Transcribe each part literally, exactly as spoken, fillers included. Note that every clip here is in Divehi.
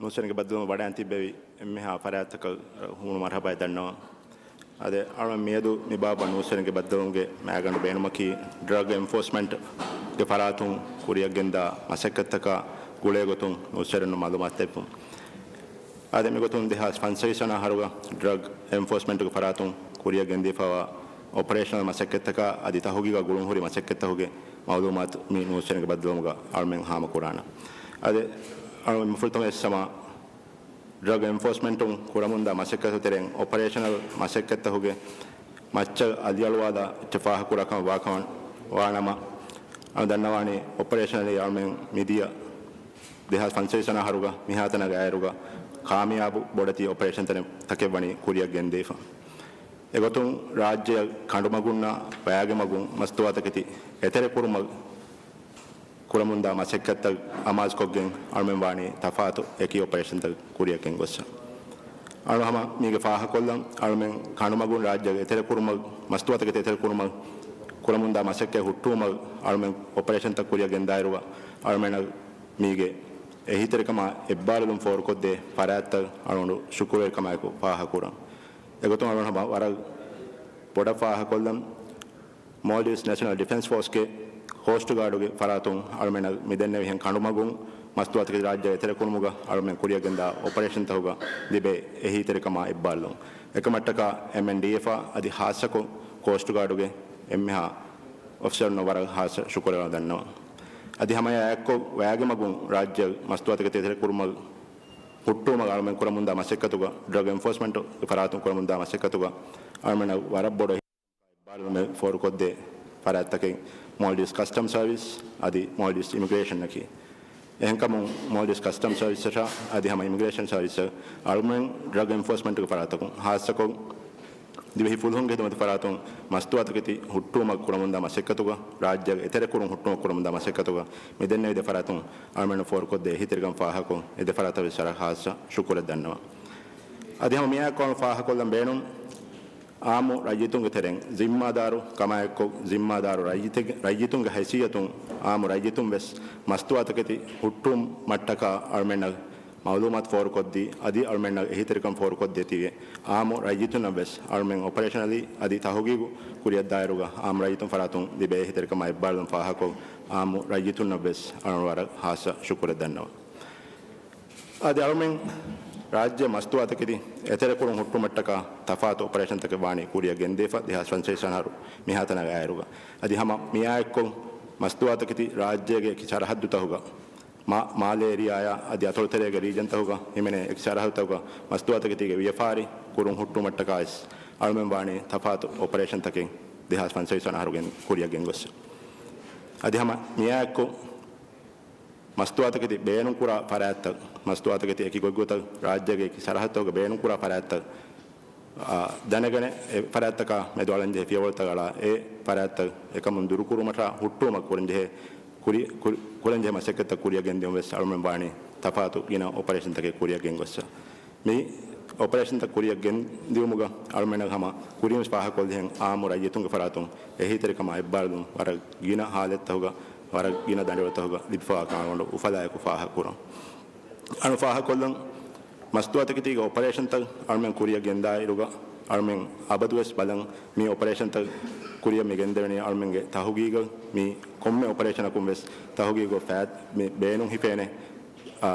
ނޫސްވެރިންގެ ބައްދަލުވުމަށް ވަޑައިގެން ތިއްބެވި އެންމެހާ ފަރާތްތަކަށް ހޫނު މަރުޙަބާއެއް ދަންނަވަން. އާދެ، އަޅުން މިއަދު މި ބާބަ ނޫސްވެރިންގެ ބައްދަލުވުމުގެ މައިގަނޑު ބޭނުމަކީ، ޑްރަގް އެންފޯސްމަންޓްގެ ފަރާތުން ކުރިއަށް ގެންދާ މަސައްކަތްތަކާ ގުޅޭގޮތުން ނޫސްވެރިންނަށް މަޢުލޫމާތު ދެއްވުން. އާދެ، މިގޮތުން ދެހާސް ފަންސަވީސް ވަނަ އަހަރުގަ ޑްރަގް އެންފޯސްމަންޓުގެ ފަރާތުން ކުރިއަށް ގެންދީފައިވާ އޮޕަރޭޝަނަލް މަސައްކަތްތަކާ އަދި ތަހުގީގާ ގުޅުންހުރި މަސައްކަތްތަކުގެ މަޢުލޫމާތު މި ނޫސްވެރިންގެ ބައްދަލުވުމުގަ އަޅުމެން ހާމަކުރާނަން. އަދި އަޅު މިފުރަތަމަ އެއްސަމާ ޑްރަގް އެންފޯސްމަންޓުން ކުރަމުންދާ މަސައްކަތު ތެރެއިން އޮޕަރޭޝަނަލް މަސައްކަތްތަކުގެ މައްޗަށް އަލިއަޅުވާލާ އެއްޗެއް ފާހަގަކުރާ ކަމަށް ވާކަމަށް ވާނަމަ، އަޅު ދަންނަވާނީ އޮޕަރޭޝަނަލީ އަޅުމެން މިދިޔަ ދެހާސް ފަންސަވީސް ވަނަ އަހަރުގަ މިހާތަނަށް ގާތްގައިރުގަ ކާމިޔާބު ބޮޑެތި އޮޕަރޭޝަންތަކެއް ވަނީ ކުރިއަށް ގެންދީފަ. އެގޮތުން ރާއްޖެއަށް ކަނޑުމަގުންނާ ވައިގެ މަގުން މަސްތުވާތަކެތި އެތެރެކުރުމަށް ކުރަމުންދާ މަސައްކަތްތައް އަމާޒުކޮށްގެން އަޅުމެން ވާނީ ތަފާތު އެކި އޮޕަރޭޝަންތައް ކުރިއަށް ގެންގޮއްސަ. އަޅު ހަމަ މީގެ ފާހަގަކޮށްލަން، އަޅުމެން ކަނޑުމަގުން ރާއްޖޭގެ އެތެރެކުރުމަށް، މަސްތުވާތަކެތި އެތެރެކުރުމަށް ކުރަމުންދާ މަސައްކަތް ހުއްޓުވުމަށް އަޅުމެން އޮޕަރޭޝަންތައް ކުރިއަށް ގެންދާއިރުގަ، އަޅުމެންނަށް މީގެ އެހީތެރިކަމާ އެއްބާރުލުން ފޯރުކޮށްދޭ ފަރާތްތައް އަޅުގަނޑު ޝުކުރުވެރިކަމާއެކު ފާހަގަކުރަން. އެގޮތުން އަޅުގަނޑު ހަމަ ވަރަށް ބޮޑަށް ފާހަގަކޮށްލަން، މޯލްޑިވްސް ނޭޝަނަލް ޑިފެންސް ފޯސްގެ ކޯސްޓް ގާޑުގެ ފަރާތުން އަޅުމެންނަށް މިދެންނެވިހެން ކަނޑުމަގުން މަސްތުވާތަކެތި ރާއްޖެ އެތެރެކުރުމުގަ އަޅުމެން ކުރިއަށް ގެންދާ އޮޕަރޭޝަންތަކުގަ ލިބޭ އެހީތެރިކަމާ އެއްބާރުލުން. އެކަމަށްޓަކާ އެމްއެންޑީއެފާ އަދި ޚާއްޞަކޮށް ކޯސްޓް ގާޑުގެ އެންމެހާ އޮފިސަރުންނަށް ވަރަށް ޚާއްޞަ ޝުކުރެއް ދަންނަވަން. އަދި ހަމައެއާއެއްކޮށް ވައިގެ މަގުން ރާއްޖެއަށް މަސްތުވާތަކެތި އެތެރެކުރުމަށް ހުއްޓުވުމަށް އަޅުމެން ކުރަމުންދާ މަސައްކަތުގަ، ޑްރަގް އެންފޯސްމަންޓުގެ ފަރާތުން ކުރަމުންދާ މަސައްކަތުގަ އަޅުމެންނަށް ވަރަށް ބޮޑު އެއްބާރުލުމެއް ފޯރުކޮށްދޭ ފަރާތްތަކެއް މޯލްޑިވްސް ކަސްޓަމް ސަރވިސް އަދި މޯލްޑިވްސް އިމިގްރޭޝަންއަކީ. އެހެންކަމުން މޯލްޑިވްސް ކަސްޓަމް ސަރވިސަށާ އަދި ހަމަ އިމިގްރޭޝަން ސަރވިސަށް އަޅުމެން ޑްރަގް އެންފޯސްމަންޓުގެ ފަރާތަކުން ޚާއްޞަކޮށް ދިވެހި ފުލުހުންގެ ހިދުމަތު ފަރާތުން މަސްތުވާތަކެތި ހުއްޓުވުމަށް ކުރަމުންދާ މަސައްކަތުގަ، ރާއްޖޭގެ އެތެރެކުރުން ހުއްޓުވުމަށް ކުރަމުންދާ މަސައްކަތުގަ މިދެންނެވި ދެ ފަރާތުން އަޅުމެންނަށް ފޯރުކޮށްދޭ އެހީތެރިކަން ފާހަގަކޮށް، އެ ދެ ފަރާތަށް ވެސް ވަރަށް ޚާއްޞަ ޝުކުރެއް ދަންނަވަން. އަދި ހަމަ މިއާއެއްކޮށް ފާހަގަކޮށްލަން ބޭނުން، އާއްމު ރައްޔިތުންގެ ތެރެއިން ޒިންމާދާރު ކަމާއެއްކޮށް، ޒިންމާދާރު ރައްޔިތެއް-، ރައްޔިތުންގެ ހައިސިއްޔަތުން އާއްމު ރައްޔިތުން ވެސް މަސްތުވާތަކެތި ހުއްޓުވުމަށްޓަކާ އަޅުމެންނަށް މަޢުލޫމާތު ފޯރުކޮށްދީ، އަދި އަޅުމެންނަށް އެހީތެރިކަން ފޯރުކޮށްދޭތީވެ، އާއްމު ރައްޔިތުންނަށް ވެސް އަޅުމެން އޮޕަރޭޝަނަލީ އަދި ތަހުގީގު ކުރިއަށްދާއިރުގަ އާއްމު ރައްޔިތުން ފަރާތުން ލިބޭ އެހީތެރިކަމާ އެއްބާރުލުން ފާހަގަކޮށް، އާއްމު ރައްޔިތުންނަށް ވެސް އަޅުގަނޑު ވަރަށް ޚާއްޞަ ޝުކުރެއް ދަންނަވަން. އަދި އަޅުމެން ރާއްޖެ މަސްތުވާތަކެތި އެތެރެކުރުން ހުއްޓުމަށްޓަކާ ތަފާތު އޮޕަރޭޝަންތަކެއް ވާނީ ކުރިއަށް ގެންދީފަ ދެހާސް ފަންސަވީސް އަހަރު މިހާތަނަށް ގާތްގައިރުގަ. އަދި ހަމަ މިއާއެއްކޮށް މަސްތުވާތަކެތި ރާއްޖޭގެ އެކި ސަރަހައްދުތަކުގަ މާ-، މާލޭ އޭރިއާއާ އަދި އަތޮޅުތެރޭގެ ރީޖަންތަކުގަ ހިމެނޭ އެކި ސަރަހައްދުތަކުގަ މަސްތުވާތަކެތީގެ ވިޔަފާރި ކުރުން ހުއްޓުމަށްޓަކާ ވެސް އަޅުމެން ވާނީ ތަފާތު އޮޕަރޭޝަންތަކެއް ދެހާސް ފަންސަވީސް ވަނަ އަހަރު ގެން ކުރިއަށް ގެންގޮއްސަ. އަދި ހަމަ މިއާއެއްކޮށް މަސްތުވާތަކެތި ބޭނުންކުރާ ފަރާތްތައް، މަސްތުވާތަކެތި އެކި ގޮތްގޮތަށް ރާއްޖޭގެ އެކި ސަރަހައްދުތަކުގަ ބޭނުންކުރާ ފަރާތްތައް، އާ، ދަނެގަނެ، އެ ފަރާތްތަކާ މެދު އަޅަންޖެހޭ ފިޔަވަޅުތައް އަޅާ، އެ ފަރާތްތައް އެކަމުން ދުރުކުރުމަށާ ހުއްޓުވުމަށް ކުރަންޖެހޭ، ކުރި-، ކުރި-، ކުރަންޖެހޭ މަސައްކަތްތައް ކުރިއަށް ގެންދިއުން ވެސް އަޅުމެން ވާނީ ތަފާތު ގިނަ އޮޕަރޭޝަންތަކެއް ކުރިއަށް ގެންގޮއްސަ. މި އޮޕަރޭޝަންތައް ކުރިއަށް ގެންދިއުމުގަ އަޅުމެންނަށް ހަމަ ކުރިން ވެސް ފާހަގަކޮށްލިހެން އާއްމު ރައްޔިތުންގެ ފަރާތުން އެހީތެރިކަމާ އެއްބާރުލުން ވަރަށް ގިނަ ހާލަތްތަކުގަ، ވަރަށް ގިނަ ދަނޑިވަޅުތަކުގަ ލިބިފަވާ ކަމަށް އަޅުގަނޑު އުފަލާއެކު ފާހަގަކުރަން. އަޅު ފާހަގަކޮށްލަން، މަސްތުވާތަކެތީގެ އޮޕަރޭޝަންތައް އަޅުމެން ކުރިއަށް ގެންދާއިރުގަ، އަޅުމެން އަބަދުވެސް ބަލަން، މި އޮޕަރޭޝަންތައް ކުރިއަށް މި ގެންދެވެނީ އަޅުމެންގެ ތަހުގީގަށް މި ކޮންމެ އޮޕަރޭޝަނަކުން ވެސް ތަހުގީގު ފައި-، މި ބޭނުން ހިފޭނެ، އާ،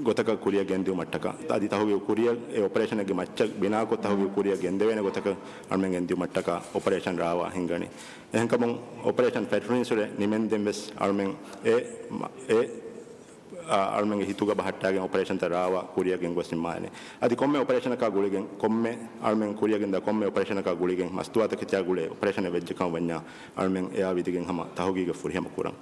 ގޮތަކަށް ކުރިއަށް ގެންދިއުމަށްޓަކާ، އަދި ތަހުގީގު ކުރިއަށް އެ އޮޕަރޭޝަނެއްގެ މައްޗަށް ބިނާކޮށް ތަހުގީގު ކުރިއަށް ގެންދެވޭނެ ގޮތަކަށް އަޅުމެން ގެންދިއުމަށްޓަކާ އޮޕަރޭޝަން ރާވާ ހިންގަނީ. އެހެންކަމުން އޮޕަރޭޝަން ފެޓްރުނިސުރެ ނިމެންދެން ވެސް އަޅުމެން އެ، އެ، އަ، އަޅުމެންގެ ހިތުގަ ބަހައްޓާގެން އޮޕަރޭޝަންތައް ރާވާ ކުރިއަށް ގެންގޮސް ނިންމާނެ. އަދި ކޮންމެ އޮޕަރޭޝަނަކާ ގުޅިގެން، ކޮންމެ އަޅުމެން ކުރިއަށްގެންދާ ކޮންމެ އޮޕަރޭޝަނަކާ ގުޅިގެން މަސްތުވާތަކެތިއާ ގުޅޭ އޮޕަރޭޝަނެއް ވެއްޖެ ކަމަށް ވަންޏާ އަޅުމެން އެއާ ވިދިގެން ހަމަ ތަހުގީގަށް ފުރިހަމަ ކުރަން.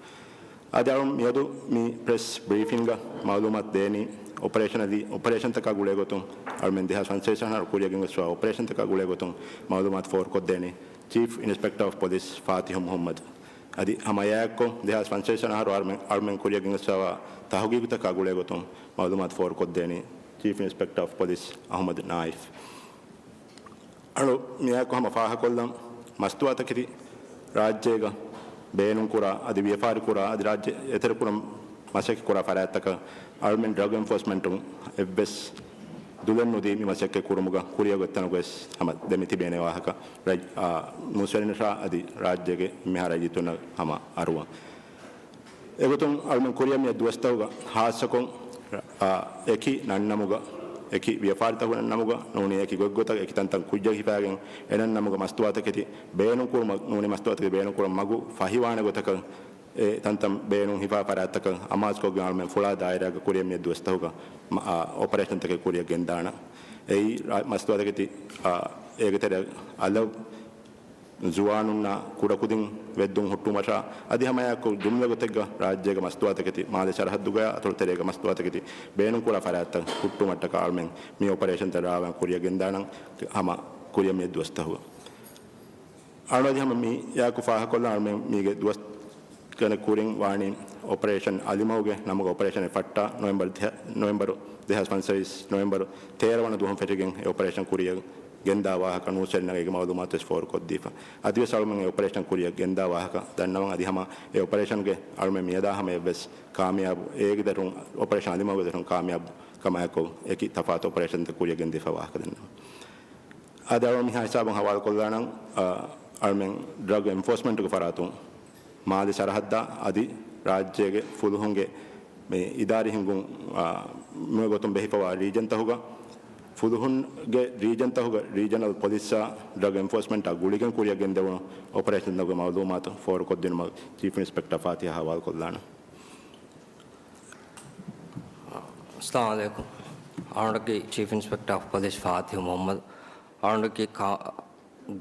އަދި އަޅުން މިއަދު މި ޕްރެސް ބްރީފިންގަށް މައުލޫމާތު ދޭނީ، އޮޕަރޭޝަނަލީ، އޮޕަރޭޝަންތަކާ ގުޅޭގޮތުން އަޅުމެން ދެހާސް ފަންސަވީސް އަހަރު ކުރިއަށް ގެންގޮސްފައި އޮޕަރޭޝަންތަކާ ގުޅޭގޮތުން މައުލޫމާތު ފޯރުކޮށްދޭނީ ޗީފް އިންސްޕެކްޓަރ އޮފް ޕޮލިސް ފާތިހު މުހައްމަދު. އަދި ހަމަ އެއާއެއްކޮށް ދެހާސް ފަންސަވީސް އަހަރު އަޅުމެން، އަޅުމެން ކުރިއަށް ގެންގޮސްފައިވާ ތަހުގީގުތަކާ ގުޅޭގޮތުން މައުލޫމާތު ފޯރުކޮށްދޭނީ ޗީފް އިންސްޕެކްޓަރ އޮފް ޕޮލިސް އަހުމަދު ނާއިފް. އަޅު މިއާއެކު ހަމަ ފާހަކޮށްލަން، މަސްތުވާތަކެތި ރާއްޖޭގަ ބޭނުންކުރާ، އަދި ވިޔަފާރިކުރާ، އަދި ރާއްޖެ އެތެރެކުރަން މަސައްކަތްކުރާ ފަރާތްތަކަށް އަޅުމެން ޑްރަގް އެންފޯސްމަންޓުން އެއްވެސް ދުލެއް ނުދީ މި މަސައްކަތް ކުރުމުގަ ކުރިއަށް އޮތް ތަނުގަ ވެސް ހަމަ ދެމި ތިބޭނެ ވާހަކަ ރައްޔި-، އާ، ނޫސްވެރިންނަށާ އަދި ރާއްޖޭގެ އެންމެހާ ރައްޔިތުންނަށް ހަމަ އަރުވަން. އެގޮތުން އަޅުމެން ކުރިއަށް މިއަދު ދުވަސްތަކުގަ ހާއްސަކޮށް، އާ، އެކި ނަންނަމުގަ، އެކި ވިޔަފާރިތަކުގެ ނަންނަމުގަ ނޫނީ އެކި ގޮތްގޮތަށް އެކި ތަންތަން ކުއްޖަކު ހިފާގެން އެ ނަންނަމުގަ މަސްތުވާތަކެތި ބޭނުންކުރުމަށް ނޫނީ މަސްތުވާތަކެތި ބޭނުންކުރަން މަގު ފަހިވާނެ ގޮތަކަށް އެ ތަންތަން ބޭނުން ހިފާ ފަރާތްތަކަށް އަމާޒުކޮށްގެން އަޅުމެން ފުޅާ ދާއިރާގަ ކުރިއަށް މިއަދު ދުވަސްތަކުގަ މަ-، އާ، އޮޕަރޭޝަންތަކެއް ކުރިއަށް ގެންދާނަން. އެއީ ރާ-، މަސްތުވާތަކެތި، އާ، އޭގެ ތެރެއަށް އަލަށް ޒުވާނުންނާ ކުޑަކުދިން ވެއްދުން ހުއްޓުވުމަށާ އަދި ހަމައެއާއެކު ޖުމްލަ ގޮތެއްގަ ރާއްޖޭގެ މަސްތުވާތަކެތި މާލެ ސަރަހައްދުގަޔާ އަތޮޅު ތެރޭގެ މަސްތުވާތަކެތި ބޭނުންކުރާ ފަރާތްތައް ހުއްޓުމަށްޓަކާ އަޅުމެން މި އޮޕަރޭޝަންތައް ރާވާން ކުރިއަށް ގެންދާނަން. ހަމަ ކުރިއަށް މިއަދު ދުވަސްތަކުގަ އަޅު އަދި ހަމަ މި އެއާއެކު ފާހަގަކޮށްލާ އަޅުމެން މީގެ ދުވަސް ގަނެ ކުރިން ވާނީ އޮޕަރޭޝަން އަލިމަގުގެ ނަމުގަ އޮޕަރޭޝަނެއް ފައްޓާ ނޮވެމްބަރު ދެ-، ނޮވެމްބަރު ދެހާސް ފަންސަވީސް ނޮވެމްބަރު ތޭރަ ވަނަ ދުވަހުން ފެށިގެން އެ އޮޕަރޭޝަން ކުރިއަށް ގެންދާ ވާހަކަ ނޫސްވެރިންނަށް އޭގެ މައުލޫމާތު ވެސް ފޯރުކޮށްދީފަ. އަދިވެސް އަޅުމެން އެ އޮޕަރޭޝަން ކުރިއަށް ގެންދާ ވާހަކަ ދަންނަވަން އަދި ހަމަ އެ އޮޕަރޭޝަންގެ އަޅުމެން މިއަދާ ހަމަޔަށްވެސް ކާމިޔާބު އޭގެ ދަށުން އޮޕަރޭޝަން އަލިމަގުގެ ދަށުން ކާމިޔާބު ކަމާއެކު އެކި ތަފާތު އޮޕަރޭޝަންތައް ކުރިއަށް ގެންދީފަ ވާހަކަ ދަންނަވަން. އަދި އަޅުގަނޑު މިހާ ހިސާބުން ހަވާލުކޮށްލާނަން، އަ، އަޅުމެން ޑްރަގް އެންފޯސްމަންޓުގެ ފަރާތުން މާލެ ސަރަހައްދާ އަދި ރާއްޖޭގެ ފުލުހުންގެ މި އިދާރީ ހިންގުން، އަ، މި ގޮތުން ބެހިފަވާ ރީޖަންތަކުގަ ފުލުހުންގެ ރީޖަންތަކުގަ ރީޖަނަލް ޕޮލިސްއާ ޑްރަގް އެންފޯސްމަންޓާ ގުޅިގެން ކުރިއަށް ގެންދެވުނު އޮޕަރޭޝަންތަކުގެ މައުލޫމާތު ފޯރުކޮށްދިނުމަށް ޗީފް އިންސްޕެކްޓަރ ފާތިހަށް ހަވާލުކޮށްލާނަން. އައްސަލާމު ޢަލައިކުމް. އަޅުގަނޑަކީ ޗީފް އިންސްޕެކްޓަރ އޮފް ޕޮލިސް ފާތިހު މުޙައްމަދު. އަޅުގަނޑަކީ ކަ-،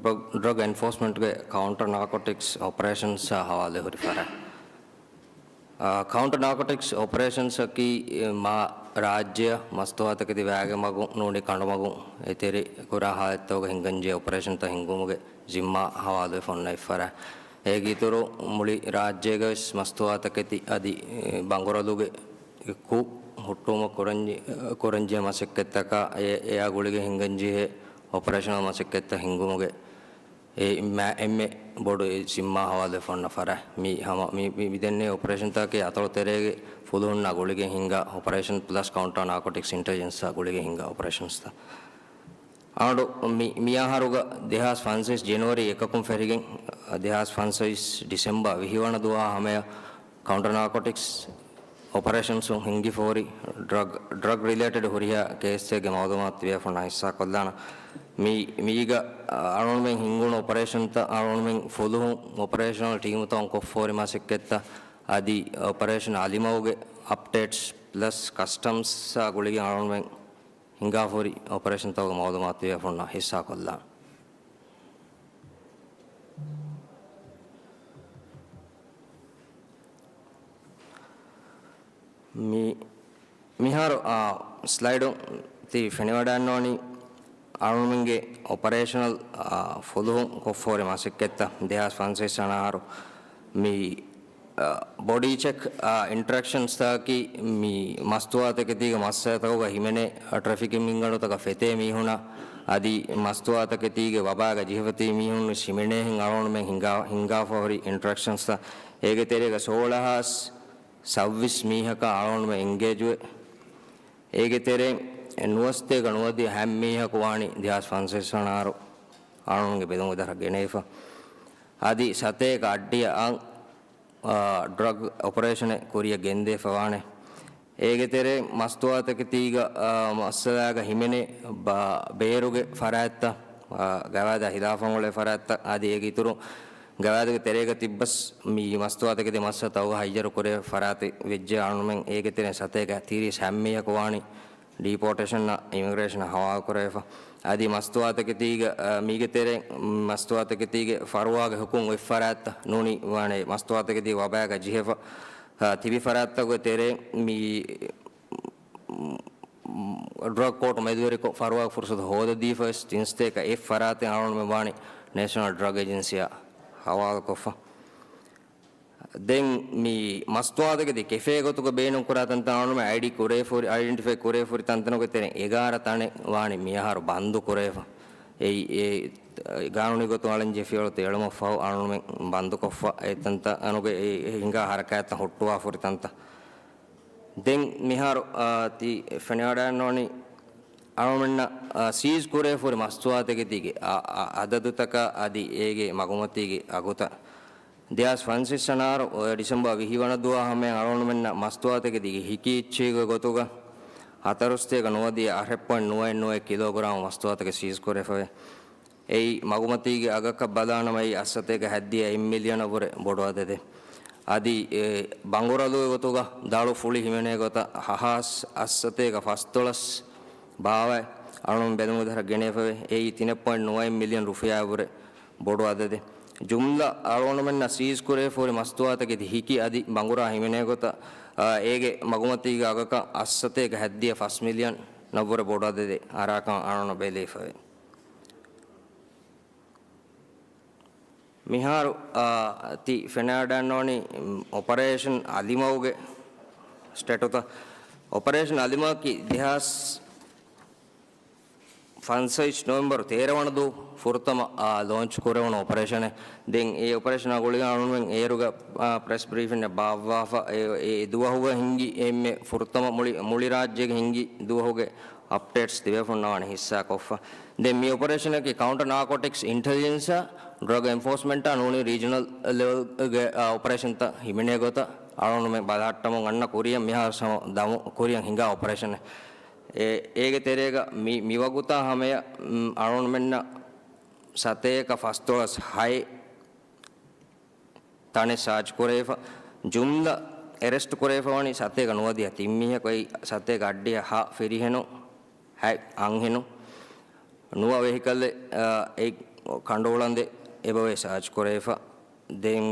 ޑްރަގް، ޑްރަގް އެންފޯސްމަންޓްގެ ކައުންޓަރ ނާކޮޓިކްސް އޮޕަރޭޝަންސްއާ ހަވާލު ހުރި ފަރާތް. އާ، ކައުންޓަރ ނާކޮޓިކްސް އޮޕަރޭޝަންސްއަކީ މާ ރާއްޖެއަށް މަސްތުވާތަކެތި ވައިގެ މަގުން ނޫނީ ކަނޑުމަގުން އެތެރެ ކުރާ ހާލަތްތަކުގަ ހިންގަންޖެހޭ އޮޕަރޭޝަންތައް ހިންގުމުގެ ޒިންމާ ހަވާލުވެފަ އޮންނަ އެއްފަރާތް. އޭގެ އިތުރު މުޅި ރާއްޖޭގަވެސް މަސްތުވާތަކެތި އަދި، އެ، ބަނގުރަލުގެ ކުށް ހުއްޓުވުމަށް ކުރަންޖެ-، ކުރަންޖެހޭ މަސައްކަތްތަކާ އެ-، އެއާ ގުޅިގެން ހިންގަންޖެހޭ އޮޕަރޭޝަނަލް މަސައްކަތްތައް ހިންގުމުގެ އެ މާ-، އެންމެ ބޮޑު އެ ޒިންމާ ހަވާލުވެފަ އޮންނަ ފަރާތް. މި ހަމަ-، މި-، މި-، މިދެންނެވި އޮޕަރޭޝަންތަކަކީ އަތޮޅު ތެރޭގެ ފުލުހުންނާ ގުޅިގެން ހިންގާ އޮޕަރޭޝަން ޕްލަސް ކައުންޓަރ ނާކޮޓިކްސް އިންޓެލިޖެންސްއާ ގުޅިގެން ހިންގާ އޮޕަރޭޝަންސްތައް. އަޅު މި-، މިއަހަރުގަ ދެހާސް ފަންސަވީސް ޖެނުއަރީ އެކަކުން ފެށިގެން، ދެހާސް ފަންސަވީސް ޑިސެމްބަރ ވިހި ވަނަ ދުވަހާ ހަމަޔަށް ކައުންޓަރ ނާކޮޓިކްސް އޮޕަރޭޝަންސުން ހިންގިފަހުރި ޑްރަގް، ޑްރަގް ރިލޭޓެޑް ހުރިހާ ކޭސްތަކެއްގެ މައުލޫމާތު ތިބޭފުޅުންނާ ހިއްސާކޮށްލާނަން. މި-، މީގަ އަޅުގަނޑުމެން ހިންގުނު އޮޕަރޭޝަންތައް، އަޅުގަނޑުމެން ފުލުހުން އޮޕަރޭޝަނަލް ޓީމުތަކުން ކޮށްފަހުރި މަސައްކަތްތައް އަދި އޮޕަރޭޝަން އަލިމަގުގެ އަޕްޑޭޓްސް ޕްލަސް ކަސްޓަމްސްއާ ގުޅިގެން އަޅުގަނޑުމެން ހިންގާފަހުރި އޮޕަރޭޝަންތަކުގެ މައުލޫމާތު ތިބޭފުޅުންނާ ހިއްސާކޮށްލާނަން. މި-، މިހާރު، އާ، ސްލައިޑު ތި ފެނިވަޑައިގަންނަވަނީ އަޅުގަނޑުމެންގެ އޮޕަރޭޝަނަލް، އާ، ފުލުހުން ކޮށްފަހުރި މަސައްކަތްތައް ދެހާސް ފަންސަވީސް އަށާރު މި އަ، ބޮޑީ ޗެކް، އަ، އިންޓަރެކްޝަންސްތަކަކީ މި މަސްތުވާތަކެތީގެ މައްސަލަތަކުގަ ހިމެނޭ، އަ، ޓްރެފިކިން މިންގަނޑުތަކަށް ފެތޭ މީހުންނާ އަދި މަސްތުވާތަކެތީގެ ވަބާގަ ޖެހިފަ ތިބި މީހުން ވެސް ހިމެނޭހެން އަޅުގަނޑުމެން ހިނގާ-، ހިންގާފަ ހުރި އިންޓަރެކްޝަންސްތައް. އޭގެ ތެރޭގަ ސޯޅަހާސް ސައްވީސް މީހަކާ އަޅުގަނޑުމެން އެންގޭޖްވޭ. އޭގެ ތެރެއިން ނުވަސަތޭކަ ނުވަދިހަ ހަ މީހަކު ވާނީ ދެހާސް ފަންސަވީސް ވަނަ އަހަރު އަޅުގަނޑުގެ ބެލުމުގެ ދަށަށް ގެނެވިފަ. އަދި ސަތޭކަ އަށްޑިހަ އަށް އާ، ޑްރަގް އޮޕަރޭޝަނެއް ކުރިއަށް ގެންދެވިފަ ވާނެ. އޭގެ ތެރެއިން މަސްތުވާތަކެތީގަ، އާ، މައްސަލާގަ ހިމެނޭ ބަ-، ބޭރުގެ ފަރާތްތައް، އާ، ގަވާއިދާ ހިލާފަށް އުޅޭ ފަރާތްތައް، އަދި އޭގެ އިތުރު ގަވާއިދުގެ ތެރޭގަ ތިއްބަސް މި މަސްތުވާތަކެތި މައްސަލަތައް އަވަހަށް ހައްޔަރު ކުރޭ ފަރާތެއް ވެއްޖެ އަޅުމެން އޭގެ ތެރެއިން ސަތޭކަ ތިރީސް ހަ މީހަކު ވާނީ ޑީޕޯޓޭޝަންއަށް އިމިގްރޭޝަނަށް ހަވާލު ކުރެވިފަ. އަދި މަސްތުވާތަކެތީގަ، އަ، މީގެ ތެރެއިން މަސްތުވާތަކެތީގެ ފަރުވާގެ ހުކުމް އޮތް ފަރާތްތައް ނޫނީ ވާނެ މަސްތުވާތަކެތީ ވަބާގަ ޖެހިފަ، އަ، ތިބި ފަރާތްތަކުގެ ތެރެއިން މި ޑްރަގް ކޯޓު މެދުވެރިކޮށް ފަރުވާގެ ފުރުސަތު ހޯދަދީފަ ވެސް ތިން ސަތޭކަ އެއް ފަރާތެއް އަޅުގަނޑުމެން ވާނީ ނޭޝަނަލް ޑްރަގް އޭޖެންސީއާ ހަވާލުކޮށްފަ. ދެން މި މަސްތުވާތަކެތި ކެފޭ ގޮތުގަ ބޭނުންކުރާ ތަންތަން އަޅުގަނޑުމެން އައިޑި ކުރެވިފަހުރި، އައިޑެންޓިފައި ކުރެވިފަހުރި ތަންތަނުގެ ތެރެއިން އެގާރަ ތަނެއް ވާނީ މިއަހަރު ބަންދު ކުރެވިފަ. އެއީ، އެ، ގާނޫނީ ގޮތުން އަޅަންޖެހޭ ފިޔަވަޅުތައް އެޅުމަށްފަހު އަޅުގަނޑުމެން ބަންދުކޮށްފަ، އެ ތަންތަނުގެ އެ، އެ ހިނގާ ހަރަކާތްތައް ހުއްޓުވާފަހުރި ތަންތަން. ދެން މިހާރު، އާ، ތި ފެނިވަޑައިގަންނަވަނީ އަޅުމެންނަށް، އާ، ސީޒް ކުރެވިފަހުރި މަސްތުވާތަކެތީގެ، އާ، އާ، އަދަދުތަކާ އަދި އޭގެ މަގުމަތީގެ އަގުތައް. ދެހާސް ފަންސަވީސް ވަނަ އަހަރު، އާ، ޑިސެމްބަރ ވިހި ވަނަ ދުވަހާ ހަމަޔަށް އަޅުގަނޑުމެންނަށް މަސްތުވާތަކެތީގެ ހިކި އެއްޗެހިގެ ގޮތުގަ ހަތަރުސަތޭކަ ނުވަދިހަ އަށެއް ޕޮއިންޓް ނުވައެއް ނުވައެއް ކިލޯގްރާމް މަސްތުވާތަކެއް ސީޒް ކުރެފަވޭ. އެއީ މަގުމަތީގެ އަގަކަށް ބަލާނަމަ އެއީ އަށްސަތޭކަ ހަތްދިހަ އެއް މިލިއަނަށްވުރެ ބޮޑު އަދަދެއް. އަދި އެ ބަނގުރަލުގެ ގޮތުގަ ދަޅު ފުޅި ހިމެނޭ ގޮތަށް ހަ-، ހާސް އަށްސަތޭކަ ފަސްދޮޅަސް ބާވައި އަޅުން ބެލުމުގެ ދަށަށް ގެނެވިފަވޭ. އެއީ ތިނެއް ޕޮއިންޓް ނުވައެއް މިލިއަން ރުފިޔާއަށްވުރެ ބޮޑު އަދަދެއް. ޖުމްލަ އަޅުގަނޑުމެންނަށް ސީޒް ކުރެވިފަހުރި މަސްތުވާތަކެތި ހިކި އަދި ބަނގުރާ ހިމެނޭ ގޮތަށް، އާ، އޭގެ މަގުމަތީގެ އަގަކަށް އަށްސަތޭކަ ހަތްދިހަ ފަސް މިލިއަން ނަށްވުރެ ބޮޑު އަދަދެއް އަރާކަން އަޅުން ބެލެވިފަވޭ. މިހާރު، އާ، ތި ފެނިވަޑައިގަންނަވަނީ، އޮޕަރޭޝަން އަލިމަގުގެ ސްޓޭޓުތައް. އޮޕަރޭޝަން އަލިމަގަކީ ދެހާސް ފަންސަވީސް ނޮވެމްބަރު ތޭރަ ވަނަ ދުވަހު ފުރަތަމަ، އާ، ލޯންޗް ކުރެވުނު އޮޕަރޭޝަނެއް. ދެން އެ އޮޕަރޭޝަނާ ގުޅިގެން އަޅުގަނޑުމެން އޭރުގަ، އާ، ޕްރެސް ބްރީފިންއެއް ބާއްވާފަ. އެ، އެ ދުވަހުގަ ހިންގި އެންމެ ފުރަތަމަ މުޅި، މުޅި ރާއްޖޭގެ ހިންގި ދުވަހުގެ އަޕްޑޭޓްސް ތިބޭފުޅުންނާ ވަނީ ހިއްސާކޮށްފަ. ދެން މި އޮޕަރޭޝަނަކީ ކައުންޓަ ނާކޯޓިކްސް އިންޓެލިޖެންސާ ޑްރަގް އެންފޯސްމަންޓާ ނޫނީ ރީޖަނަލް ލެވެލްގެ، އާ، އޮޕަރޭޝަންތައް ހިމެނޭ ގޮތަށް އަޅުގަނޑުމެން ބަލަހައްޓަމުން އަންނަ ކުރިއަށް މިހާރު ސަމަ ދަމު ކުރިއަށް ހިނގާ އޮޕަރޭޝަނެއް. އޭ، އޭގެ ތެރޭގަ މި، މިވަގުތާ ހަމަޔަށް، އުމް، އަޅުގަނޑުމެންނަށް ސަތޭކަ ފަސްދޮޅަސް ހައެއް ތަނެއް ސާޗް ކުރެވިފަ. ޖުމްލަ އެރެސްޓް ކުރެވިފަ ވަނީ ސަތޭކަ ނުވަދިހަ ތިން މީހަކު. އެއީ ސަތޭކަ އަށްޑިހަ ހަ ފިރިހެނުން، ހަތް އަންހެނުން. ނުވަ ވެހިކަލެއް، އާ، އެއް ކަނޑުއުޅަނދެއް އެބަވޭ ސާޗް ކުރެވިފަ. ދެން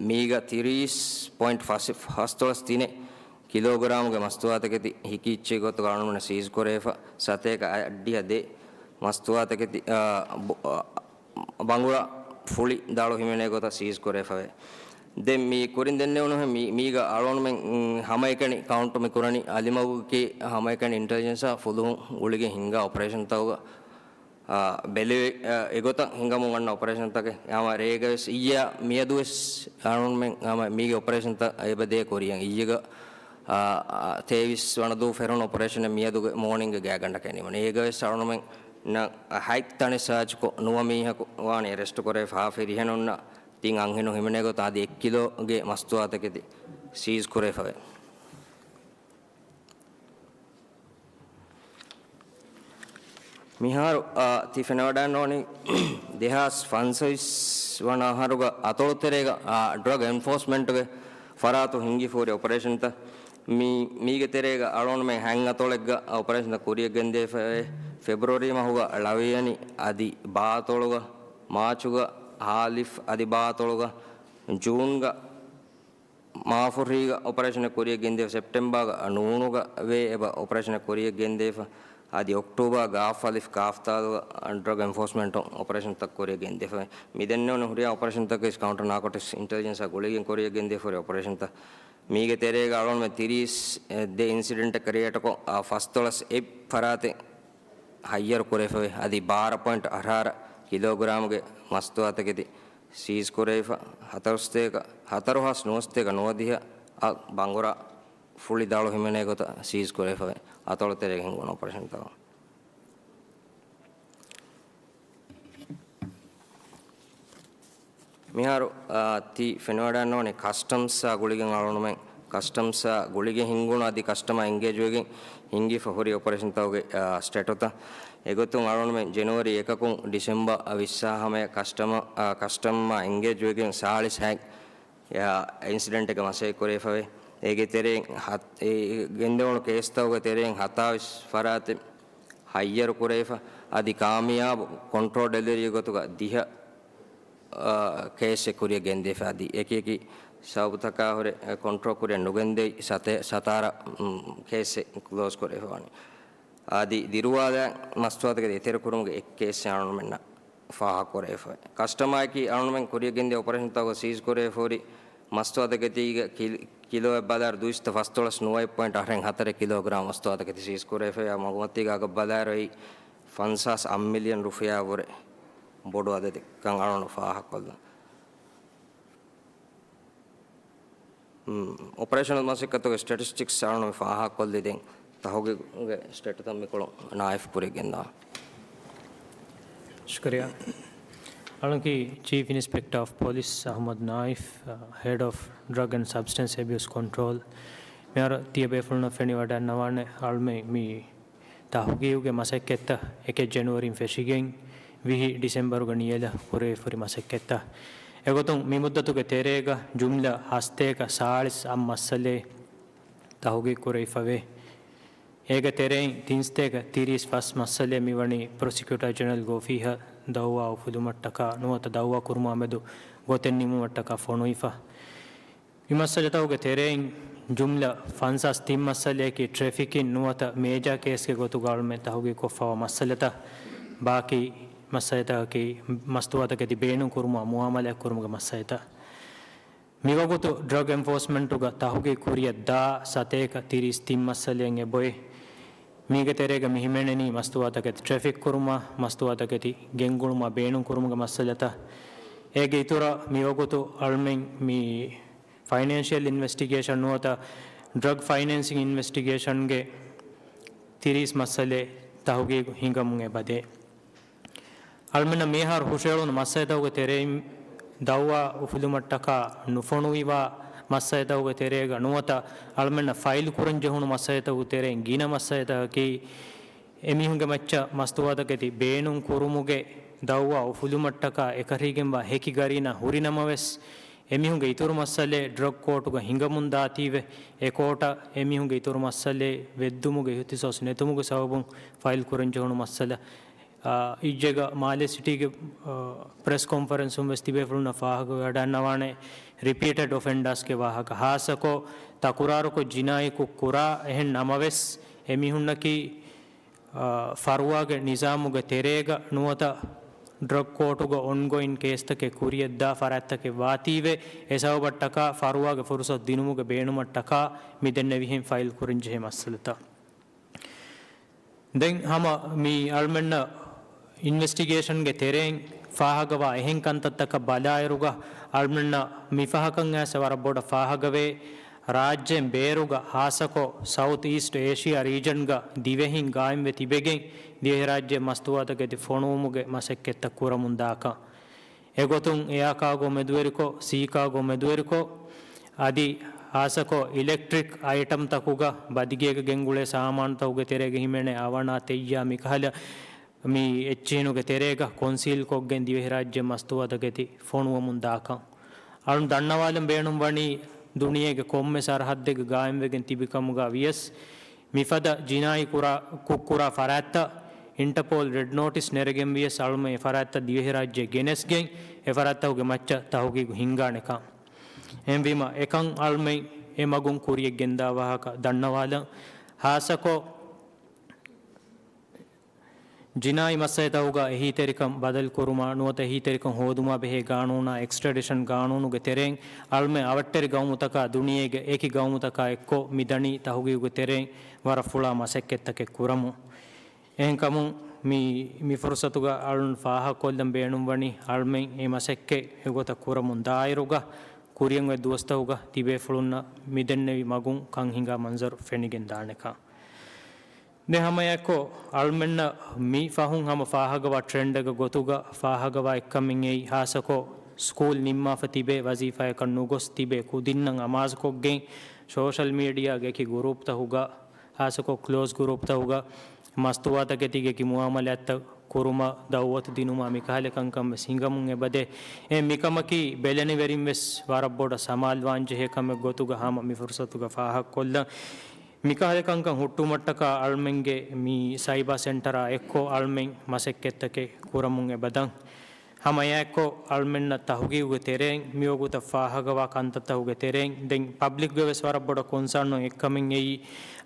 މީގަ ތިރީސް ޕޮއިންޓް ފަސް، ފަސްދޮޅަސް ތިނެއް ކިލޯގްރާމުގެ މަސްތުވާތަކެތި ހިކި އެއްޗެއް ގޮތުގަ އަޅުގަނޑުމެންނަށް ސީޒް ކުރެވިފަ. ސަތޭކަ އަށްޑިހަ ދެ މަސްތުވާތަކެތި، އާ، ބު-، އާ، ބަނގުރާ ފުޅި ދަޅު ހިމެނޭ ގޮތަށް ސީޒް ކުރެވިފަވޭ. ދެން މި ކުރިން ދެންނެވުނު މި-، މީގަ އަޅުގަނޑުމެން، އުން، ހަމައެކަނި ކައުންޓު މި ކުރަނީ އަލިމަގުގެ ހަމައެކަނި އިންޓެލިޖެންސާ ފުލުހުން ގުޅިގެން ހިންގާ އޮޕަރޭޝަންތަކުގަ، އާ، ބެލެވި، އާ، އެގޮތަށް ހިނގަމުން އަންނަ އޮޕަރޭޝަންތަކެއް. ހަމަ ރޭގަ ވެސް އިއްޔާ މިއަދު ވެސް އަޅުގަނޑުމެން ހަމަ މީގެ އޮޕަރޭޝަންތައް އެބަދޭ ކުރިއަށް. އިއްޔެގަ، އާ، އާ، ތޭވީސް ވަނަ ދުވަހު ފެށުނު އޮޕަރޭޝަނެއް މިއަދުގެ މޯނިންގ ގާތްގަނޑަކަށް ނިމުނީ. އޭގަ ވެސް އަޅުގަނޑުމެންނަށް ހަތް ތަނެއް ސާޗްކޮށް ނުވަ މީހަކު ވާނެ އެރެސްޓް ކުރެވިފަ. ހަ ފިރިހެނުންނަށް ތިން އަންހެނުން ހިމެނޭ ގޮތަށް އަދި އެއް ކިލޯގެ މަސްތުވާތަކެތި ސީޒް ކުރެވިފަވޭ. މިހާރު، އާ، ތި ފެނިވަޑައިގަންނަވަނީ ދެހާސް ފަންސަވީސް ވަނަ އަހަރުގަ އަތޮޅުތެރޭގަ، އާ، ޑްރަގް އެންފޯސްމަންޓުގެ ފަރާތުން ހިންގިފަހުރި އޮޕަރޭޝަންތައް. މި-، މީގެ ތެރޭގަ އަޅުގަނޑުމެން ހަތް އަތޮޅެއްގަ އޮޕަރޭޝަންތައް ކުރިއަށް ގެންދެވިފައި. ފެބްރުއަރީ މަހުގަ ޅަވިޔަނި އަދި ބާ އަތޮޅުގަ، މާޗުގަ ހާލިފް އަދި ބާ އަތޮޅުގަ، ޖޫންގަ މާފުށީގަ އޮޕަރޭޝަނެއް ކުރިއަށް ގެންދެވި، ސެޕްޓެމްބާގަ ނޫނުގަ ވޭ އެބަ އޮޕަރޭޝަނެއް ކުރިއަށް ގެންދެވިފަ، އަދި އޮކްޓޯބާގަ ގާފް އަލިފް ކާފް ދާލުގަ ޑްރަގް އެންފޯސްމަންޓުން އޮޕަރޭޝަންތައް ކުރިއަށް ގެންދެވިފަ. މި ދެންނެވުނު ހުރިހާ އޮޕަރޭޝަންތަކަށް ކައުންޓަރ ނާކޯޓިކްސް އިންޓެލިޖެންސާ ގުޅިގެން ކުރިއަށް ގެންދެވިފަ ހުރި އޮޕަރޭޝަންތައް. މީގެ ތެރޭގަ އަޅުގަނޑުމެން ތިރީސް ދެ އިންސިޑެންޓެއް ކްރިއޭޓްކޮށް، އާ، ފަސްދޮޅަސް އެއް ފަރާތެއް ހައްޔަރު ކުރެފަވޭ. އަދި ބާރަ ޕޮއިންޓް އަށާރަ ކިލޯގްރާމުގެ މަސްތުވާތަކެތި ސީޒް ކުރެވިފަ، ހަތަރުސަތޭކަ، ހަތަރު ހާސް ނުވަސަތޭކަ ނުވަދިހަ އަށް ބަނގުރާ ފުޅި ދަޅު ހިމެނޭ ގޮތަށް ސީޒް ކުރެވިފަވޭ، އަތޮޅު ތެރޭގަ ހިނގުނު އޮޕަރޭޝަންތަކުން. މިހާރު، އާ، ތި ފެނިވަޑައިގަންނަވަނީ ކަސްޓަމްސްއާ ގުޅިގެން އަޅުގަނޑުމެން، ކަސްޓަމްސްއާ ގުޅިގެން ހިނގުނު އަދި ކަސްޓަމާ އެންގޭޖް ވެގެން ހިނގިފަ ހުރި އޮޕަރޭޝަންތަކުގެ، އާ، ސްޓޭޓުތައް. އެގޮތުން އަޅުގަނޑުމެން ޖެނުއަރީ އެކަކުން ޑިސެމްބަރ ވިއްސާ ހަމަޔަށް ކަސްޓަމާ، އާ، ކަސްޓަމާ އެންގޭޖް ވެގެން ސާޅީސް ހަތް އެއާ، އިންސިޑެންޓެއްގެ މަސައްކަތް ކުރެވިފަވޭ. އޭގެ ތެރެއިން ހަތް، އެ، ގެންދެވުނު ކޭސްތަކުގެ ތެރެއިން ހަތާވީސް ފަރާތެއް ހައްޔަރު ކުރެވިފަ، އަދި ކާމިޔާބު ކޮންޓްރޯލް ޑެލިވަރީ ގޮތުގަ ދިހަ، އާ، ކޭސްއެއް ކުރިއަށް ގެންދެވިފަ، އަދި އެކި އެކި ސަބަބުތަކާ ހުރެ ކޮންޓްރޯލް ކުރިއަށް ނުގެންދެވި ސަތޭ-، ސަތާރަ، އުން، ކޭސްއެއް ކްލޯޒް ކުރެވިފަ ވަނީ. އަދި ދިރުވާލާ މަސްތުވާތަކެތި އެތެރެކުރުމުގެ އެއް ކޭސްއެއް އަޅުގަނޑުމެންނަށް ފާހަގަކުރެވިފަ. ކަސްޓަމާއަކީ އަޅުގަނޑުމެން ކުރިއަށް ގެންދިޔަ އޮޕަރޭޝަންތަކުގަ ސީޒް ކުރެވިފަ ހުރި މަސްތުވާތަކެތީގެ ކި-، ކިލޯއަށް ބަލާއިރު ދުއިސައްތަ ފަސްދޮޅަސް ނުވައެއް ޕޮއިންޓް އަށެއް ހަތަރެއް ކިލޯގްރާމް މަސްތުވާތަކެތި ސީޒް ކުރެވިފަ. އެ މަގުމަތީގެ އަގަށް ބަލާއިރު އެއީ ފަންސާސް އަށް މިލިއަން ރުފިޔާއަށްވުރެ ބޮޑު އަދަދެއްކަން އަޅުގަނޑު ފާހަގަކޮށްލަން. އޮޕަރޭޝަނަލް މަސައްކަތުގެ ސްޓެޓިސްޓިކްސް އަޅުން ފާހަގަކޮށްލި ދެން ތަހުގީގުގެ ސްޓޭޓަސް މިކޮޅު ނާއިފް ކުރިއަށް ގެންދާ. ޝުކުރިއްޔާ. އަޅުންކީ ޗީފް އިންސްޕެކްޓަރ އޮފް ޕޮލިސް އަޙްމަދު ނާއިފް، ހެޑް އޮފް ޑްރަގް އެންޑް ސަބްސްޓެންސް އެބިއުސް ކޮންޓްރޯލް. މިހާރު ތިޔަބޭފުޅުންނަށް ފެނިވަޑައިގަންނަވާނެ އަޅުމެން މި ތަހުގީގުގެ މަސައްކަތްތައް އެކެއް ޖެނުއަރީން ފެށިގެން ވިހި ޑިސެމްބަރުގަ ނިޔަލަށް ކުރެވިފަހުރި މަސައްކަތްތައް. އެގޮތުން މި މުއްދަތުގެ ތެރޭގަ ޖުމްލަ ހަސަތޭކަ ސާޅީސް އަށް މައްސަލައެއް ތަހުގީގު ކުރެވިފަވޭ. އޭގެ ތެރެއިން ތިންސަތޭކަ ތިރީސް ފަސް މައްސަލައެއް މިވަނީ ޕްރޮސިކިއުޓަރ ޖެނެރަލްގެ އޮފީހަށް ދައުވާ އުފުލުމަށްޓަކާ ނުވަތަ ދައުވާ ކުރުމާ މެދު ގޮތެއް ނިމުމަށްޓަކާ ފޮނުވިފަ. މި މައްސަލަތަކުގެ ތެރެއިން ޖުމްލަ ފަންސާސް ތިން މައްސަލަޔަކީ ޓްރެފިކިން ނުވަތަ މޭޖާ ކޭސްގެ ގޮތުގަ އަޅުމެން ތަހުގީގުކޮށްފަވާ މައްސަލަތައް. ބާކީ މައްސަލަތަކަކީ މަސްތުވާތަކެތި ބޭނުން ކުރުމާ މުއާމަލާތް ކުރުމުގެ މައްސަލަތައް. މިވަގުތު ޑްރަގް އެންފޯސްމަންޓުގަ ތަހުގީގު ކުރިއަށް ދާ ސަތޭކަ ތިރީސް ތިން މައްސަލައެއް އެބައޮތް. މީގެ ތެރޭގަ މި ހިމެނެނީ މަސްތުވާތަކެތި ޓްރެފިކް ކުރުމާ، މަސްތުވާތަކެތި ގެންގުޅުމާ ބޭނުން ކުރުމުގެ މައްސަލަތައް. އޭގެ އިތުރަށް މިވަގުތު އަޅުމެން މި ފައިނޭންޝިއަލް އިންވެސްޓިގޭޝަން ނުވަތަ ޑްރަގް ފައިނޭންސިން އިންވެސްޓިގޭޝަންގެ ތިރީސް މައްސަލައެއް ތަހުގީގު ހިނގަމުން އެބަދޭ. އަޅުމެންނަށް މިހާރު ހުށައެޅުނު މައްސަލަތަކުގެ ތެރެއިން ދައުވާ އުފުލުމަށްޓަކާ ނުފޮނުވިވާ މައްސަލަތަކުގެ ތެރޭގަ ނުވަތަ އަޅުމެންނަށް ފައިލް ކުރަން ޖެހުނު މައްސަލަތަކުގެ ތެރެއިން ގިނަ މައްސަލަތަކަކީ، އެމީހުންގެ މައްޗަށް މަސްތުވާތަކެތި ބޭނުން ކުރުމުގެ ދައުވާ އުފުލުމަށްޓަކާ އެކަށީގެންވާ ހެކި ގަރީންނާ ހުރި ނަމަވެސް، އެމީހުންގެ އިތުރު މައްސަލައެއް ޑްރަގް ކޯޓުގަ ހިނގަމުން ދާތީވެ، އެ ކޯޓަށް އެމީހުންގެ އިތުރު މައްސަލައެއް ވެއްދުމުގެ އިހުތިސޯސް ނެތުމުގެ ސަބަބުން ފައިލް ކުރަން ޖެހުނު މައްސަލަ. އާ، އިއްޒެގަ މާލެ ސިޓީގެ، އާ، ޕްރެސް ކޮންފަރެންސުން ވެސް ތިބޭފުޅުންނަށް ފާހަގަވެވަޑައިގަންނަވާނެ ރިޕީޓެޑް އޮފެންޑާސްގެ ވާހަކަ. ހާއްސަކޮށް ތަކުރާރުކޮށް ޖިނާއީ ކުށް ކުރާ އެހެން ނަމަވެސް، އެމީހުންނަކީ، އާ، ފަރުވާގެ ނިޒާމުގެ ތެރޭގަ ނުވަތަ ޑްރަގް ކޯޓުގަ އޮންގޮއިން ކޭސްތަކެއް ކުރިއަށްދާ ފަރާތްތަކެއް ވާތީވެ، އެ ސަބަބަށްޓަކާ ފަރުވާގެ ފުރުސަތު ދިނުމުގެ ބޭނުމަށްޓަކާ މި ދެންނެވިހެން ފައިލް ކުރަންޖެހޭ މައްސަލަތައް. ދެން ހަމަ މި އަޅުމެންނަށް އިންވެސްޓިގޭޝަންގެ ތެރެއިން ފާހަގަވާ އެހެން ކަންތައްތަކަށް ބަލާއިރުގަ، އަޅުމެންނަށް މިފަހަކަށް އައިސް ވަރަށް ބޮޑަށް ފާހަގަވޭ، ރާއްޖޭން ބޭރުގަ ހާއްސަކޮށް ސައުތު އީސްޓް އޭޝިއާ ރީޖަންގަ ދިވެހިން ގާއިމްވެ ތިބެގެން، ދިވެހިރާއްޖެ މަސްތުވާތަކެތި ފޮނުވުމުގެ މަސައްކަތްތައް ކުރަމުން ދާކަން. އެގޮތުން އެއާ ކާގޯ މެދުވެރިކޮށް، ސީ ކާގޯ މެދުވެރިކޮށް، އަދި ހާއްސަކޮށް އިލެކްޓްރިކް އައިޓަމްތަކުގަ ބަދިގޭގަ ގެންގުޅޭ ސާމާނުތަކުގެ ތެރޭގަ ހިމެނޭ އަވަނާ ތެއްޔާ މިކަހަލަ މި އެއްޗިހިނުގެ ތެރޭގަ ކޮންސީލްކޮށްގެން ދިވެހިރާއްޖެ މަސްތުވާތަކެތި ފޮނުވަމުން ދާކަން. އަޅުން ދަންނަވާލަން ބޭނުން ވަނީ ދުނިޔޭގެ ކޮންމެ ސަރަހައްދެއްގަ ގާއިމްވެގެން ތިބިކަމުގަ ވިޔަސް، މިފަދަ ޖިނާއީ ކުރާ، ކުށްކުރާ ފަރާތްތައް އިންޓަޕޯލް ރެޑް ނޯޓިސް ނެރެގެން ވިޔަސް އަޅުމެން އެ ފަރާތްތައް ދިވެހިރާއްޖެ ގެނެސްގެން އެ ފަރާތްތަކުގެ މައްޗަށް ތަހުގީގު ހިންގާނެކަން. އެހެންވީމަ އެކަން އަޅުމެން އެ މަގުން ކުރިޔަށް ގެންދާ ވާހަކަ ދަންނަވާލަން. ހާއްސަކޮށް ޖިނާއީ މައްސަލަތަކުގަ އެހީތެރިކަން ބަދަލުކުރުމާ ނުވަތަ އެހީތެރިކަން ހޯދުމާ ބެހޭ ގާނޫނާ އެކްސްޓްރަޑިޝަން ގާނޫނުގެ ތެރެއިން އަޅުމެން އަވަށްޓެރި ގައުމުތަކާ ދުނިޔޭގެ އެކި ގައުމުތަކާ އެއްކޮށް މިދަނީ ތަހުގީގުގެ ތެރެއިން ވަރަށް ފުޅާ މަސައްކަތްތަކެއް ކުރަމުން. އެހެންކަމުން މި، މި ފުރުސަތުގަ އަޅުން ފާހަގަކޮށްލަން ބޭނުންވަނީ އަޅުމެން އެ މަސައްކަތް އެގޮތަށް ކުރަމުން ދާއިރުގަ ކުރިއަށް އޮތް ދުވަސްތަކުގަ ތިބޭފުޅުންނަށް މިދެންނެވި މަގުން ކަން ހިނގާ މަންޒަރު ފެނިގެން ދާނެކަން. ދެން ހަމައެއާއެއްކޮށް، އަޅުމެންނަށް މި ފަހުން ހަމަ ފާހަގަވާ ޓްރެންޑެއްގެ ގޮތުގަ ފާހަގަވާ އެއްކަމެއް އެއީ، ހާއްސަކޮށް ސްކޫލް ނިންމާފަ ތިބޭ ވަޒީފާޔަކަށް ނުގޮސް ތިބޭ ކުދިންނަށް އަމާޒުކޮށްގެން، ސޯޝަލް މީޑިއާގެ އެކި ގުރޫޕްތަކުގަ، ހާއްސަކޮށް ކްލޯޒް ގުރޫޕްތަކުގަ، މަސްތުވާތަކެތީގެ އެކި މުއާމަލާތްތައް ކުރުމަށް ދައުވަތު ދިނުމާ މިކަހަލަ ކަންކަން ވެސް ހިނގަމުން އެބަދޭ. އެ މިކަމަކީ ބެލެނިވެރިން ވެސް ވަރަށް ބޮޑަށް ސަމާލުވާން ޖެހޭ ކަމެއް ގޮތުގަ ހަމަ މި ފުރުސަތުގަ ފާހަގަކޮށްލަން. މިކަހަލަ ކަންކަން ހުއްޓުމަށްޓަކާ އަޅުމެންގެ މި ސައިބާ ސެންޓަރާ އެއްކޮށް އަޅުމެން މަސައްކަތްތަކެއް ކުރަމުން އެބަދަން. ހަމަ އެއާއެއްކޮށް އަޅުމެންނަށް ތަހުގީގުގެ ތެރެއިން މިވަގުތަށް ފާހަގަވާ ކަންތައްތަކުގެ ތެރެއިން ދެން ޕަބްލިކްގެ ވެސް ވަރަށް ބޮޑަށް ކޮންސާން އޮތް އެއްކަމެއް އެއީ،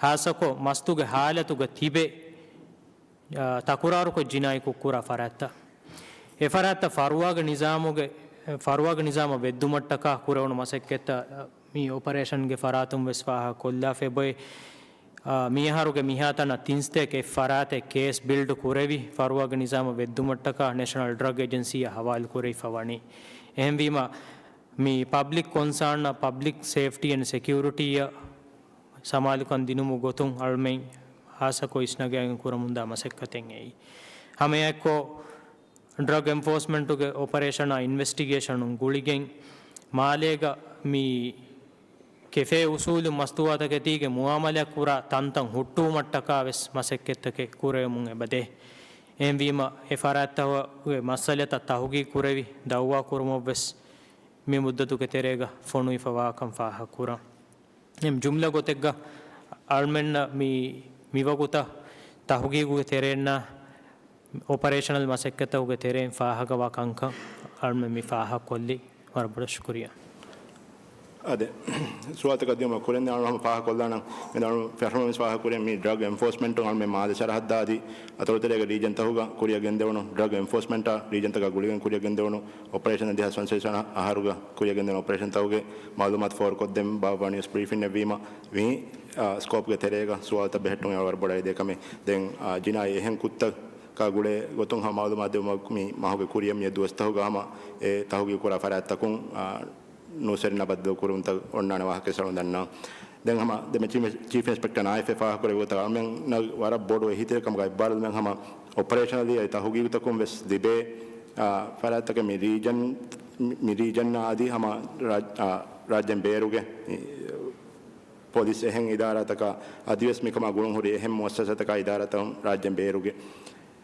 ހާއްސަކޮށް މަސްތުގެ ހާލަތުގަ ތިބެ، އާ، ތަކުރާރުކޮށް ޖިނާއީ ކުށްކުރާ ފަރާތްތައް. އެ ފަރާތްތައް ފަރުވާގެ ނިޒާމުގެ، ފަރުވާގެ ނިޒާމަށް ވެއްދުމަށްޓަކާ ކުރެވުނު މަސައްކަތްތައް، މި އޮޕަރޭޝަންގެ ފަރާތުން ވެސް ފާހަގަކޮށްލާފަ އެބައޮތް. އާ، މިއަހަރުގެ މިހާތަނަށް ތިންސަތޭކަ އެއް ފަރާތެއް ކޭސް ބިލްޑް ކުރެވި، ފަރުވާގެ ނިޒާމަށް ވެއްދުމަށްޓަކާ ނެޝަނަލް ޑްރަގް އެޖެންސީއަށް ހަވާލު ކުރެވިފަ ވަނީ. އެހެންވީމަ، މި ޕަބްލިކް ކޮންސާންއަށް ޕަބްލިކް ސޭފްޓީ އެންޑް ސެކިއުރިޓީއަށް ސަމާލުކަން ދިނުމުގެ ގޮތުން އަޅުމެން ހާއްސަކޮށް އިސްނަގާގެން ކުރަމުންދާ މަސައްކަތެއް އެއީ. ހަމައެއާއެއްކޮށް، ޑްރަގް އެންފޯސްމަންޓުގެ އޮޕަރޭޝަނާ އިންވެސްޓިގޭޝަނުން ގުޅިގެން، މާލޭގަ މި ކެފޭ އުސޫލުން މަސްތުވާތަކެތީގެ މުއާމަލާތް ކުރާ ތަންތަން ހުއްޓުވުމަށްޓަކާ ވެސް މަސައްކަތްތަކެއް ކުރެވެމުން އެބަދޭ. އެހެންވީމަ، އެ ފަރާތްތަކުގެ މައްސަލަތައް ތަހުގީގު ކުރެވި ދައުވާ ކުރުމަށްވެސް މި މުއްދަތުގެ ތެރޭގަ ފޮނުވިފަވާކަން ފާހަގަކުރަން. އެ ޖުމްލަ ގޮތެއްގަ އަޅުމެންނަށް މި، މިވަގުތަށް ތަހުގީގުގެ ތެރެއިންނާ އޮޕަރޭޝަނަލް މަސައްކަތްތަކުގެ ތެރެއިން ފާހަގަވާ ކަންކަން އަޅުމެން މި ފާހަގަކޮށްލީ. ވަރަށް ބޮޑަށް ޝުކުރިއްޔާ. އާދެ، ސުވާލުތަކަށް ދިޔުމަށް ކުރިން އަޅުން ހަމަ ފާހަގަކޮށްލާނަން. މި އަޅުން ފެށުމަށް ފާހަގަކުރިން މި ޑްރަގް އެންފޯސްމަންޓުން އަޅުމެން މާލެ ސަރަހައްދާ އަދި އަތޮޅުތެރޭގެ ރީޖަންތަކުގަ ކުރިއަށް ގެންދެވުނު ޑްރަގް އެންފޯސްމަންޓާ ރީޖަންތަކާ ގުޅިގެން ކުރިއަށް ގެންދެވުނު އޮޕަރޭޝަން ދެހާސް ފަންސަވީސް ވަނަ އަހަރުގަ ކުރިއަށް ގެންދެވުނު އޮޕަރޭޝަންތަކުގެ މައުލޫމާތު ފޯރުކޮށްދޭން ބާއްވާ ނިއުސް ބްރީފިންއެއް ވީމަ، މި، އާ، ސްކޯޕްގެ ތެރޭގަ ސުވާލުތައް ބެހެއްޓުން އެ ވަރަށް ބޮޑަށް އެދޭ ކަމެއް. ދެން، އާ، ޖިނާއީ އެހެން ކުށްތަކާ ގުޅޭ ގޮތުން ހަމަ މައުލޫމާތު ދެއްވުމަށް މި މަހުގެ ކުރިއަށް މިއަދު ދުވަސްތަކުގަ ހަމަ އެ ތަހުގީގު ކުރާ ފަރާތްތަކުން، އާ، ނޫސްވެރިންނާ ބައްދަލު ކުރުންތައް އޮންނާނެ ވާހަކަ އަޅުން ދަންނަވަން. ދެން ހަމަ ދެމެ ޗީފް، ޗީފް އިންސްޕެކްޓަރ ނާއިފް އެ ފާހަގަކުރެއްވި ގޮތަށް އަޅުމެންނަށް ވަރަށް ބޮޑު އެހީތެރިކަމަކަށް އެއްބާރުލުމެއް ހަމަ އޮޕަރޭޝަނަލީ އަދި ތަހުގީގުތަކުން ވެސް ލިބޭ، އާ، ފަރާތްތަކެއް މި ރީޖަން، މި، މި ރީޖަން އަދި ހަމަ ރާ-، އާ، ރާއްޖޭން ބޭރުގެ، އި، ޕޮލިސް އެހެން އިދާރާތަކާ އަދިވެސް މިކަމާ ގުޅުންހުރި އެހެން މުއައްސަސާތަކާ އިދާރާތައް ރާއްޖޭން ބޭރުގެ،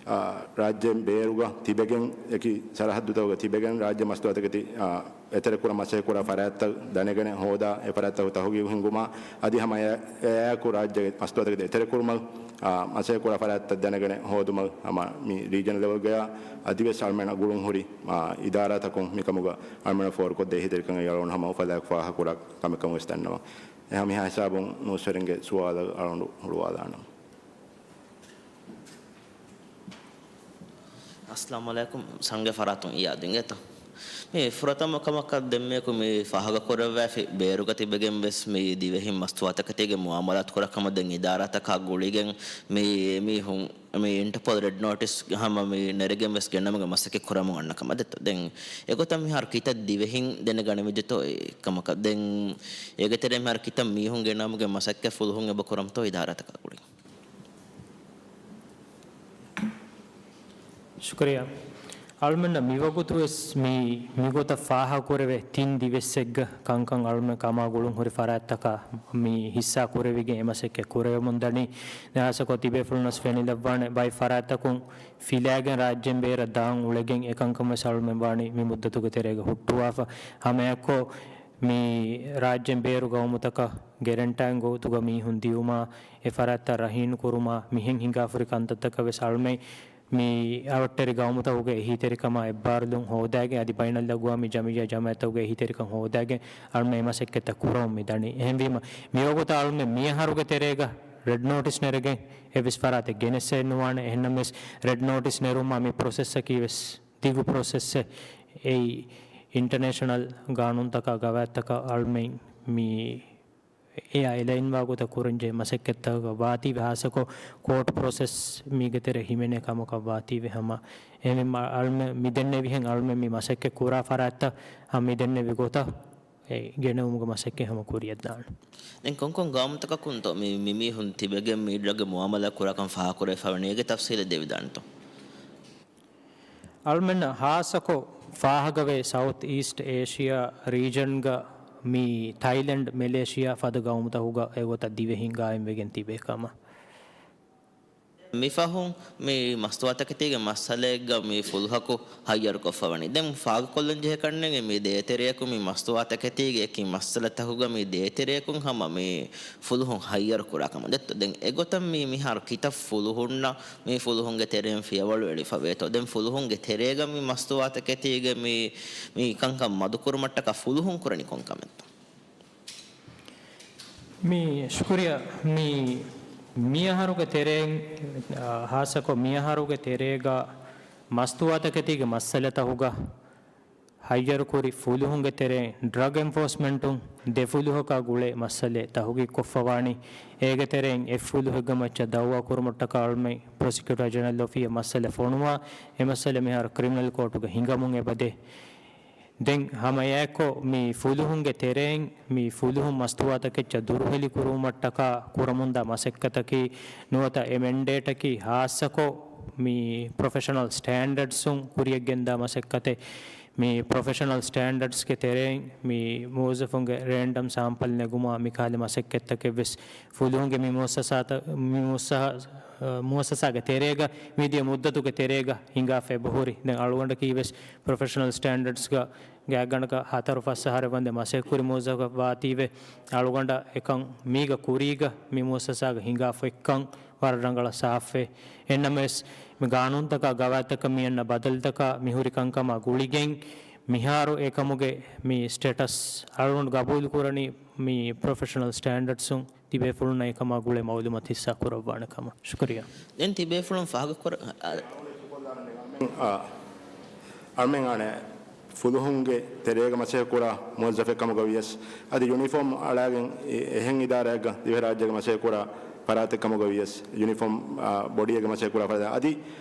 އާ، ރާއްޖޭން ބޭރުގަ ތިބެގެން އެކި ސަރަހައްދުތަކުގަ ތިބެގެން ރާއްޖެ މަސްތުވާތަކެތި، އާ، އެތެރެކުރަން މަސައްކަތްކުރާ ފަރާތްތައް ދަނެގަނެ ހޯދާ، އެ ފަރާތްތަކު ތަހުގީގު ހިންގުމާ، އަދި ހަމަ އެ-، އެއާއެކު ރާއްޖޭގެ މަސްތުވާތަކެތި އެތެރެކުރުމަށް، އާ، މަސައްކަތްކުރާ ފަރާތްތައް ދަނެގަނެ ހޯދުމަށް ހަމަ މި ރީޖަނަލް ލެވެލްގަޔާ އަދިވެސް އަޅުމެންނަށް ގުޅުންހުރި، އާ، އިދާރާތަކުން މިކަމުގަ އަޅުމެންނަށް ފޯރުކޮށްދޭ އެހީތެރިކަން އަޅުން ހަމަ އުފަލާއެކު ފާހަގަކުރާ ކަމެއް ކަމުގައި ވެސް ދަންނަވަން. އެހާ މިހާ ހިސާބުން ނޫސްވެރިންގެ ސުވާލަށް އަޅުން ހުޅުވާލާނަން. އައްސަލާމު ޢަލައިކުމް. ސަންގެ ފަރާތުން އިޔާދު އިނގޭތޯ؟ މި ފުރަތަމަ ކަމަކަށް ދެންމެއަކު މި ފާހަގަކުރައްވައިފި ބޭރުގަ ތިބެގެން ވެސް މި ދިވެހިން މަސްތުވާތަކެތީގެ މުއާމަލާތު ކުރާ ކަމަށް ދެން އިދާރާތަކާ ގުޅިގެން މި އެމީހުން މި އިންޓަޕޯލް ރެޑް ނޯޓިސް ހަމަ މި ނެރެގެން ވެސް ގެންނަމުގެ މަސައްކަތް ކުރަމުން އަންނަ ކަމަށް ދެއްތޯ؟ ދެން އެގޮތަށް މިހާރު ކިތައް ދިވެހިން ދެނެގަނެވިއްޖެތޯ އެ ކަމަކަށް؟ ދެން އޭގެ ތެރޭ މިހާރު ކިތައް މީހުން ގެންނަމުގެ މަސައްކަތް ފުލުހުން އެބަ ކުރަންތޯ އިދާރާތަކާ ގުޅި؟ ޝުކުރިއްޔާ. އަޅުމެންނަށް މިވަގުތުވެސް މި، މިގޮތަށް ފާހަގަކުރެވޭ ތިން ދިވެއްސެއްގަ ކަންކަން އަޅުމެން ކަމާ ގުޅުން ހުރި ފަރާތްތަކާ މި ހިއްސާ ކުރެވިގެން އެ މަސައްކަތް ކުރެވެމުން ދަނީ. ދެން ހާއްސަކޮށް ތިބޭފުޅުންނަސް ފެނިލައްވާނެ ބައެއް ފަރާތްތަކުން ފިލާގެން ރާއްޖޭން ބޭރަށް ދާން އުޅެގެން އެކަންކަން ވެސް އަޅުމެން ވާނީ މި މުއްދަތުގެ ތެރޭގަ ހުއްޓުވާފަ. ހަމައެއާއެކު މި ރާއްޖޭން ބޭރު ގައުމުތަކަށް ގެރެންޓާއިން ގޮތުގަ މީހުން ދިއުމާ، އެ ފަރާތްތައް ރަހީނު ކުރުމާ، މިހެން ހިނގާފުރި ކަންތައްތަކަށް ވެސް އަޅުމެން މި އަވަށްޓެރި ގައުމުތަކުގެ އެހީތެރިކަމާ އެއްބާރުލުން ހޯދާގެން، އަދި ބައިނަލްއަގުވާމީ ޖަމިއްޔާ ޖަމާއަތްތަކުގެ އެހީތެރިކަން ހޯދާގެން އަޅުމެން އެ މަސައްކަތްތައް ކުރަމުން މި ދަނީ. އެހެންވީމަ، މިވަގުތަށް އަޅުމެން މިއަހަރުގެ ތެރޭގަ ރެޑް ނޯޓިސް ނެރެގެން އެއްވެސް ފަރާތެއް ގެނެއްސައެއް ނުވާނެ. އެހެންނަމަވެސް، ރެޑް ނޯޓިސް ނެރުމާ މި ޕްރޮސެސްއަކީ ވެސް ދިގު ޕްރޮސެސްއެއް. އެއީ އިންޓަރނޭޝަނަލް ގާނޫނުތަކާ ގަވާއިދުތަކާ އަޅުމެން މި އެއާ އެލައިންވާ ގޮތަށް ކުރަންޖެހޭ މަސައްކަތްތަކަކަށް ވާތީވެ، ހާއްސަކޮށް ކޯޓް ޕްރޮސެސް މީގެ ތެރޭ ހިމެނޭ ކަމަކަށް ވާތީވެ ހަމަ. އެހެންވީމަ އަޅުމެން މި ދެންނެވިހެން އަޅުމެން މި މަސައްކަތް ކުރާ ފަރާތްތައް ހަމަ މި ދެންނެވި ގޮތަށް އެ ގެނެވުމުގެ މަސައްކަތް ހަމަ ކުރިއަށްދާނެ. ދެން ކޮންކޮން ގައުމުތަކަކުންތޯ މި، މި މީހުން ތިބެގެން މި ޑްރަގް މުއާމަލާ ކުރާކަން ފާހަގަކުރެވިފައިވަނީ؟ އޭގެ ތަފްސީލެއް ދެވިދާނެތޯ؟ އަޅުމެންނަށް ހާއްސަކޮށް ފާހަގަވޭ ސައުތް އީސްޓް އޭޝިއާ ރީޖަންގަ މި ތައިލެންޑް، މެލޭޝިއާ ފަދަ ގައުމުތަކުގަ އެގޮތަށް ދިވެހިން ގާއިމްވެގެން ތިބޭ ކަމަށް. މިފަހުން މި މަސްތުވާތަކެތީގެ މައްސަލައެއްގަ މި ފުލުހަކު ހައްޔަރުކޮށްފަވަނީ. ދެން ފާހަގަކޮށްލަންޖެހޭ ކަންނޭނގެ މި ދޭތެރެޔަކު މި މަސްތުވާތަކެތީގެ އެކި މައްސަލަތަކުގަ މި ދޭތެރެޔަކުން ހަމަ މި ފުލުހުން ހައްޔަރު ކުރާ ކަމަށް ދެއްތޯ. ދެން އެގޮތަށް މި މިހާރު ކިތައް ފުލުހުންނަށް މި ފުލުހުންގެ ތެރެއިން ފިޔަވަޅު އެޅިފަވޭތޯ. ދެން ފުލުހުންގެ ތެރޭގަ މި މަސްތުވާތަކެތީގެ މި، މި ކަންކަން މަދުކުރުމަށްޓަކާ ފުލުހުން ކުރަނީ ކޮން ކަމެއްތޯ؟ މި ޝުކުރިއްޔާ. މި، މިއަހަރުގެ ތެރެއިން، އާ، ހާއްސަކޮށް މިއަހަރުގެ ތެރޭގަ މަސްތުވާތަކެތީގެ މައްސަލަތަކުގަ ހައްޔަރުކުރި ފުލުހުންގެ ތެރެއިން ޑްރަގް އެންފޯސްމަންޓުން ދެ ފުލުހަކާ ގުޅޭ މައްސަލައެއް ތަހުގީގުކޮށްފަވާނީ. އޭގެ ތެރެއިން އެއް ފުލުހެއްގެ މައްޗަށް ދައުވާ ކުރުމަށްޓަކާ އަޅުމެން ޕްރޮސިކިއުޓަރ ޖެނެރަލް އޮފީހަށް މައްސަލަ ފޮނުވާ، އެ މައްސަލަ މިހާރު ކްރިމިނަލް ކޯޓުގަ ހިނގަމުން އެބަދޭ. ދެން ހަމައެއާއެކު މި ފުލުހުންގެ ތެރެއިން މި ފުލުހުން މަސްތުވާތަކެއްޗަށް ދުރުހެލިކުރުވުމަށްޓަކާ ކުރަމުންދާ މަސައްކަތަކީ ނުވަތަ އެ މެންޑޭޓަކީ ހާއްސަކޮށް މި ޕްރޮފެޝަނަލް ސްޓޭންޑަޑްސުން ކުރިޔަށްގެންދާ މަސައްކަތެއް. މި ޕްރޮފެޝަނަލް ސްޓޭންޑަޑްސްގެ ތެރެއިން މި މުވައްޒަފުންގެ ރޭންޑަމް ސާމްޕަލް ނެގުމާ މިކަހަލަ މަސައްކަތްތަކެއް ވެސް ފުލުހުންގެ މި މުއައްސަސާތަ-، މި މުއައްސަހަ-، މުއައްސަސާގެ ތެރޭގަ މިދިޔަ މުއްދަތުގެ ތެރޭގަ ހިނގާފަ އެބަހުރި. ދެން އަޅުގަނޑަކީ ވެސް ޕްރޮފެޝަނަލް ސްޓޭންޑަޑްސްގަ ގާތްގަނޑަކަށް ހަތަރު ފަސް އަހަރެއް ވަންދެން މަސައްކަތް ކުރި މުވައްޒަފަކަށް ވާތީވެ، އަޅުގަނޑަށް އެކަން މީގަ ކުރީގަ މި މުއައްސަސާގަ ހިނގާފަ އޮތްކަން ވަރަށް ރަނގަޅަށް ސާފުވޭ. އެހެންނަމަވެސް، މި ގާނޫނުތަކާ ގަވާއިދުތަކަށް މި އަންނަ ބަދަލުތަކާ މި ހުރި ކަންކަމާ ގުޅިގެން، މިހާރު އެކަމުގެ މި ސްޓޭޓަސް އަޅުގަނޑު ގަބޫލުކުރަނީ މި ޕްރޮފެޝަނަލް ސްޓޭންޑަޑްސުން ތިބޭފުޅުންނަށް އެކަމާ ގުޅޭ މައުލޫމަތު ހިއްސާ ކުރައްވާނެ ކަމަށް. ޝުކުރިއްޔާ. ދެން ތިބޭފުޅުން ފާހަގަކުރ-، އަ، އަ، އަޅުމެން އާނެ ފުލުހުންގެ ތެރޭގަ މަސައްކަތް ކުރާ މުވައްޒަފެއް ކަމުގަ ވިޔަސް، އަދި ޔުނީފޯމް އަޅާގެން އެ-، އެހެން އިދާރާއެއްގަ ދިވެހިރާއްޖޭގަ މަސައްކަތް ކުރާ ފަރާތެއް ކަމުގަ ވިޔަސް، ޔުނީފޯމް، އާ، ބޮޑީއެއްގަ މަސައްކަތް ކުރާ ފަރާތެއް، އަދި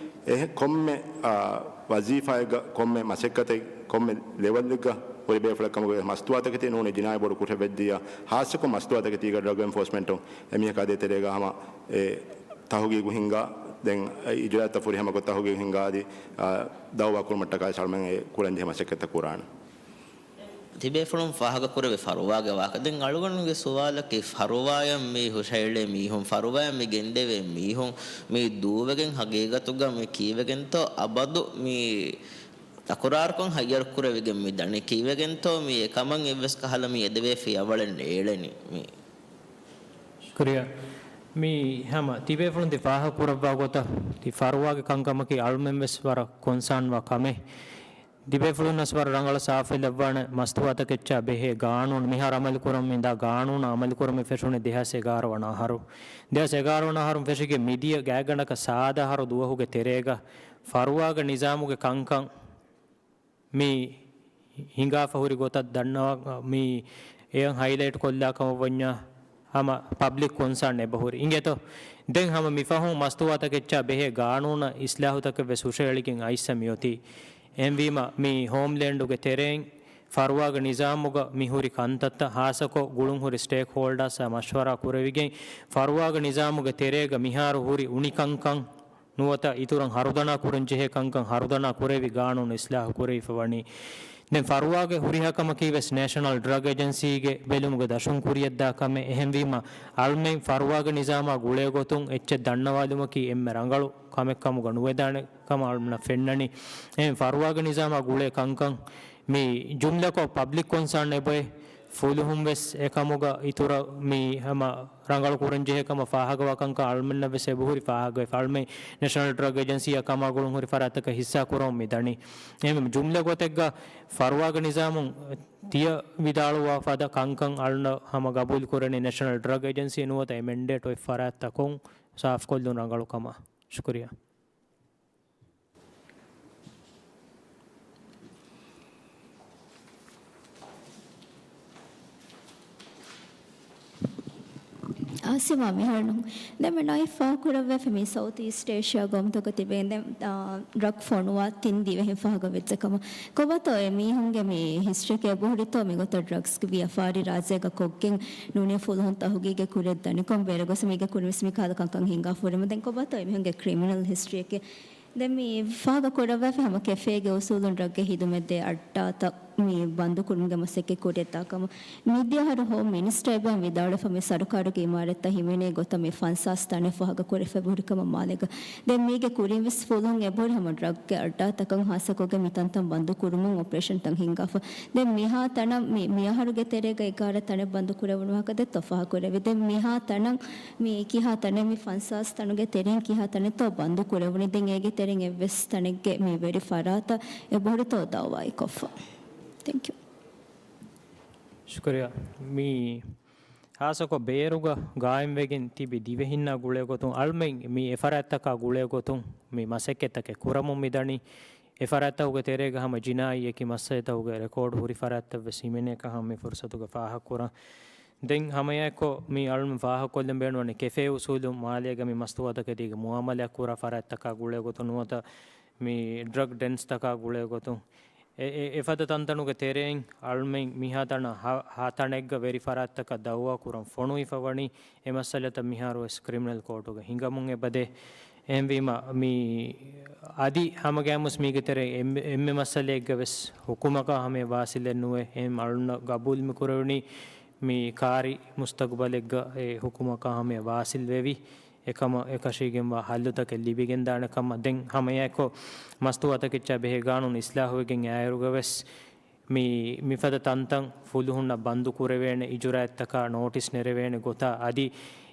އެހެ-، ކޮންމެ، އާ، ވަޒީފާއެއްގަ، ކޮންމެ މަސައްކަތެއް، ކޮންމެ ލެވެލްއެއްގަ ހުރި ބޭފުޅެއް ކަމުގަ މަސްތުވާތަކެތި ނޫނީ ޖިނާއީ ބޮޑު ކުށެއް ވެއްޖިއްޔާ، ހާއްސަކޮށް މަސްތުވާތަކެތީގަ ޑްރަގް އެންފޯސްމަންޓުން އެމީހަކާ ދޭތެރޭގަ ހަމަ އެ ތަހުގީގު ހިންގާ، ދެން އިޖުރާތައް ފުރިހަމަކޮށް ތަހުގީގު ހިންގާ އަދި، އާ، ދައުވާ ކުރުމަށްޓަކާ އަޅުމެން އެ ކުރަންޖެހޭ މަސައްކަތްތައް ކުރާނެ. ތިބޭފުޅުން ފާހަގަކުރެވި ފަރުވާގެ ވާހަކަ. ދެން އަޅުގަނޑުގެ ސުވާލަކީ، ފަރުވާޔަށް މި ހުށައެޅޭ މީހުން، ފަރުވާޔަށް މި ގެންދެވޭ މީހުން މި ދޫވެގެން ހަގީގަތުގަ މި ކީއްވެގެންތޯ އަބަދު މި ތަކުރާރުކޮށް ހައްޔަރުކުރެވިގެން މި ދަނީ؟ ކީއްވެގެންތޯ މި އެކަމަށް އެއްވެސް ކަހަލަ މި އެދެވޭ ފިޔަވަޅެއް ނޭޅެނީ މި؟ ޝުކުރިއްޔާ. މި ހަމަ ތިބޭފުޅުން ތި ފާހަގަ ކުރައްވާ ގޮތަށް، ތި ފަރުވާގެ ކަންކަމަކީ އަޅުމެން ވެސް ވަރަށް ކޮންސާންވާ ކަމެއް. ތިބޭފުޅުންނަސް ވަރަށް ރަނގަޅަށް ސާފުވެލައްވާނެ މަސްތުވާތަކެއްޗާ ބެހޭ ގާނޫނު މިހާރު އަމަލު ކުރަމުން އިންދާ ގާނޫނަށް އަމަލު ކުރަމުން ފެށުނީ ދެހާސް އެގާރަ ވަނަ އަހަރު. ދެހާސް އެގާރަ ވަނަ އަހަރުން ފެށިގެން މިދިޔަ ގާތްގަނޑަކަށް ސާދަ އަހަރު ދުވަހުގެ ތެރޭގަ ފަރުވާގެ ނިޒާމުގެ ކަންކަން މި ހިނގާފަ ހުރި ގޮތަށް ދަންނަވާ، މި އެޔަށް ހައިލައިޓް ކޮށްލާ ކަމަށް ވަންޏާ، ހަމަ ޕަބްލިކް ކޮންސާން އެބަހުރި. އިނގޭތޯ؟ ދެން ހަމަ މިފަހުން މަސްތުވާތަކެއްޗާ ބެހޭ ގާނޫނަށް އިސްލާހުތަކެއް ވެސް ހުށައެޅިގެން އައިސްފަ މިއޮތީ. އެހެންވީމަ، މި ހޯމްލޭންޑުގެ ތެރެއިން ފަރުވާގެ ނިޒާމުގަ މި ހުރި ކަންތައްތައް، ހާއްސަކޮށް ގުޅުން ހުރި ސްޓޭކް ހޯލްޑާސްއާ މަޝްވަރާ ކުރެވިގެން، ފަރުވާގެ ނިޒާމުގެ ތެރޭގަ މިހާރު ހުރި އުނިކަންކަން، ނުވަތަ އިތުރަށް ހަރުދަނާ ކުރަން ޖެހޭ ކަންކަން ހަރުދަނާ ކުރެވި ގާނޫނު އިސްލާހު ކުރެވިފަ ވަނީ. ދެން ފަރުވާގެ ހުރިހާ ކަމަކީ ވެސް ނޭޝަނަލް ޑްރަގް އެޖެންސީގެ ބެލުމުގެ ދަށުން ކުރިޔަށްދާ ކަމެއް. އެހެންވީމަ، އަޅުމެން ފަރުވާގެ ނިޒާމާ ގުޅޭ ގޮތުން އެއްޗެއް ދަންނަވާލުމަކީ އެންމެ ރަނގަޅު ކަމެއް ކަމުގަ ނުވެދާނެ ކަމަށް އަޅުމެންނަށް ފެންނަނީ. އެހެން ފަރުވާގެ ނިޒާމާ ގުޅޭ ކަންކަން މި ޖުމްލަކޮށް ޕަބްލިކް ކޮންސާން އެބައޮތް. ފުލުހުން ވެސް އެކަމުގަ އިތުރަށް މި ހަމަ ރަނގަޅު ކުރަންޖެހޭ ކަމަށް ފާހަގަވާ ކަންކަން އަޅުމެންނަށް ވެސް އެބަހުރި ފާހަގަވެފަ. އަޅުމެން ނޭޝަނަލް ޑްރަގް އެޖެންސީއާ ކަމާ ގުޅުން ހުރި ފަރާތްތަކަށް ހިއްސާ ކުރަމުން މި ދަނީ. އެހެން ޖުމްލަ ގޮތެއްގަ ފަރުވާގެ ނިޒާމުން ތިޔަ ވިދާޅުވާ ފަދަ ކަންކަން އަޅުންނަށް ހަމަ ގަބޫލު ކުރަނީ ނޭޝަނަލް ޑްރަގް އެޖެންސީ ނުވަތަ އެ މެންޑޭޓް އޮތް ފަރާތްތަކުން ސާފުކޮށްލުން ރަނގަޅު ކަމަށް. ޝުކުރިއްޔާ. އާސިމާ މިހާރު ނޫން. ދެންމެ ނައިފް ފާހަގަކުރައްވައިފި މި ސައުތު އީސްޓް އޭޝިއާ ގައުމުތަކަށް ތިބެ އިނދެ، އާ، ޑްރަގް ފޮނުވާ ތިން ދިވެހިން ފާހަގަ ވެއްޖެ ކަމަށް. ކޮބާތޯ އެ މީހުންގެ މި ހިސްޓްރީއެކޭ އެބަހުރިތޯ މިގޮތަށް ޑްރަގްސް ވިޔަފާރި ރާއްޖޭގަ ކޮށްގެން ނޫނީ ފުލުހުން ތަހުގީގެއް ކުރިއަށް ދަނިކޮށް ބޭރަށް ގޮސް މީގެ ކުރިން ވެސް މި ކަހަލަ ކަންކަން ހިނގާފަ ހުރީމަ. ދެން ކޮބާތޯ އެމީހުންގެ ކްރިމިނަލް ހިސްޓްރީއެކޭ؟ ދެން މި ފާހަގަ ކުރައްވައިފި ހަމަ ކެފޭގެ އުސޫލުން ޑްރަގްގެ ހިދުމަތްދޭ އައްޑާތައް މި ބަންދު ކުރުމުގެ މަސައްކަތް ކުރިއަށްދާ ކަމަށް. މިދިޔަ އަހަރު ހޯމް މިނިސްޓަރ އެބައިން ވިދާޅުވެފަ މި ސަރުކާރުގެ އިމާރާތްތައް ހިމެނޭ ގޮތަށް މި ފަންސާސް ތަނެއް ފާހަގަ ކުރެވިފަ ހުރި ކަމަށް މާލޭގަ. ދެން މީގެ ކުރިން ވެސް ފުލުހުން އެބަހުރި ހަމަ ޑްރަގްގެ އައްޑާތަކަށް ހާއްސަކޮށްގެން މި ތަންތަން ބަންދު ކުރުމުން އޮޕަރޭޝަންތައް ހިންގާފަ. ދެން މިހާ ތަނަށް މި، މި އަހަރުގެ ތެރޭގަ އެގާރަ ތަނެއް ބަންދު ކުރެވުނު ވާހަކަ ދެއްތޯ ފާހަގަކުރެވި. ދެން މިހާ ތަނަށް މި ކިހާ ތަނެއް މި ފަންސާސް ތަނުގެ ތެރެއިން ކިހާ ތަނެއްތޯ ބަންދު ކުރެވުނީ؟ ދެން އޭގެ ތެރެއިން އެއްވެސް ތަނެއްގެ މި ވެރި ފަރާތަށް އެބަހުރިތޯ ދައުވާއެއް ކޮށްފަ؟ ތެންކް ޔޫ. ޝުކުރިއްޔާ. މި ހާއްސަކޮށް ބޭރުގަ ގާއިމްވެގެން ތިބި ދިވެހިންނާ ގުޅޭ ގޮތުން އަޅުމެން މި އެ ފަރާތްތަކާ ގުޅޭ ގޮތުން މި މަސައްކަތްތަކެއް ކުރަމުން މިދަނީ. އެ ފަރާތްތަކުގެ ތެރޭގަ ހަމަ ޖިނާއީ އެކި މައްސަލަތަކުގެ ރެކޯޑް ހުރި ފަރާތްތައް ވެސް ހިމެނޭ ކަހަން މި ފުރުސަތުގަ ފާހަގަކުރަން. ދެން ހަމައެއާއެކު މި އަޅުން ފާހަގަކޮށްލަން ބޭނުންވަނީ ކެފޭ އުސޫލުން މާލޭގަ މި މަސްތުވާތަކެތީގެ މުއާމަލާތް ކުރާ ފަރާތްތަކާ ގުޅޭ ގޮތުން ނުވަތަ މި ޑްރަގް ޑެންސްތަކާ ގުޅޭ ގޮތުން. އެ، އެ، އެފަދަ ތަންތަނުގެ ތެރެއިން އަޅުމެން މިހާތަނަށް ހަ، ހަ ތަނެއްގަ ވެރި ފަރާތްތަކަށް ދައުވާ ކުރަން ފޮނުވިފަ ވަނީ، އެ މައްސަލަތައް މިހާރުވެސް ކްރިމިނަލް ކޯޓުގަ ހިނގަމުން އެބަދޭ. އެހެންވީމަ، މި އަދި ހަމަގައިމުސް މީގެ ތެރެ އެންމެ، އެންމެ މައްސަލައެއްގަ ވެސް ހުކުމަކާ ހަމަޔަށް ވާސިލެއް ނުވޭ. އެހެން އަޅުންނަށް ގަބޫލު މި ކުރެވުނީ މި ކާރި މުސްތަގުބަލެއްގަ އެ ހުކުމަކާ ހަމަޔަށް ވާސިލް ވެވި. އެކަމަށް އެކަށީގެންވާ ހައްލުތަކެއް ލިބިގެންދާނެ ކަމަށް ދެން ހަމަޔަކޮށް މަސްތުވާތަކެއްޗާ ބެހޭ ގާނޫނު އިސްލާހުވެގެން އައިއިރުގަވެސް މި، މިފަދަ ތަންތަން ފުލުހުންނަށް ބަންދު ކުރެވޭނެ އިޖުރާއަތްތަކާ ނޯޓިސް ނެރެވޭނެ ގޮތާ އަދި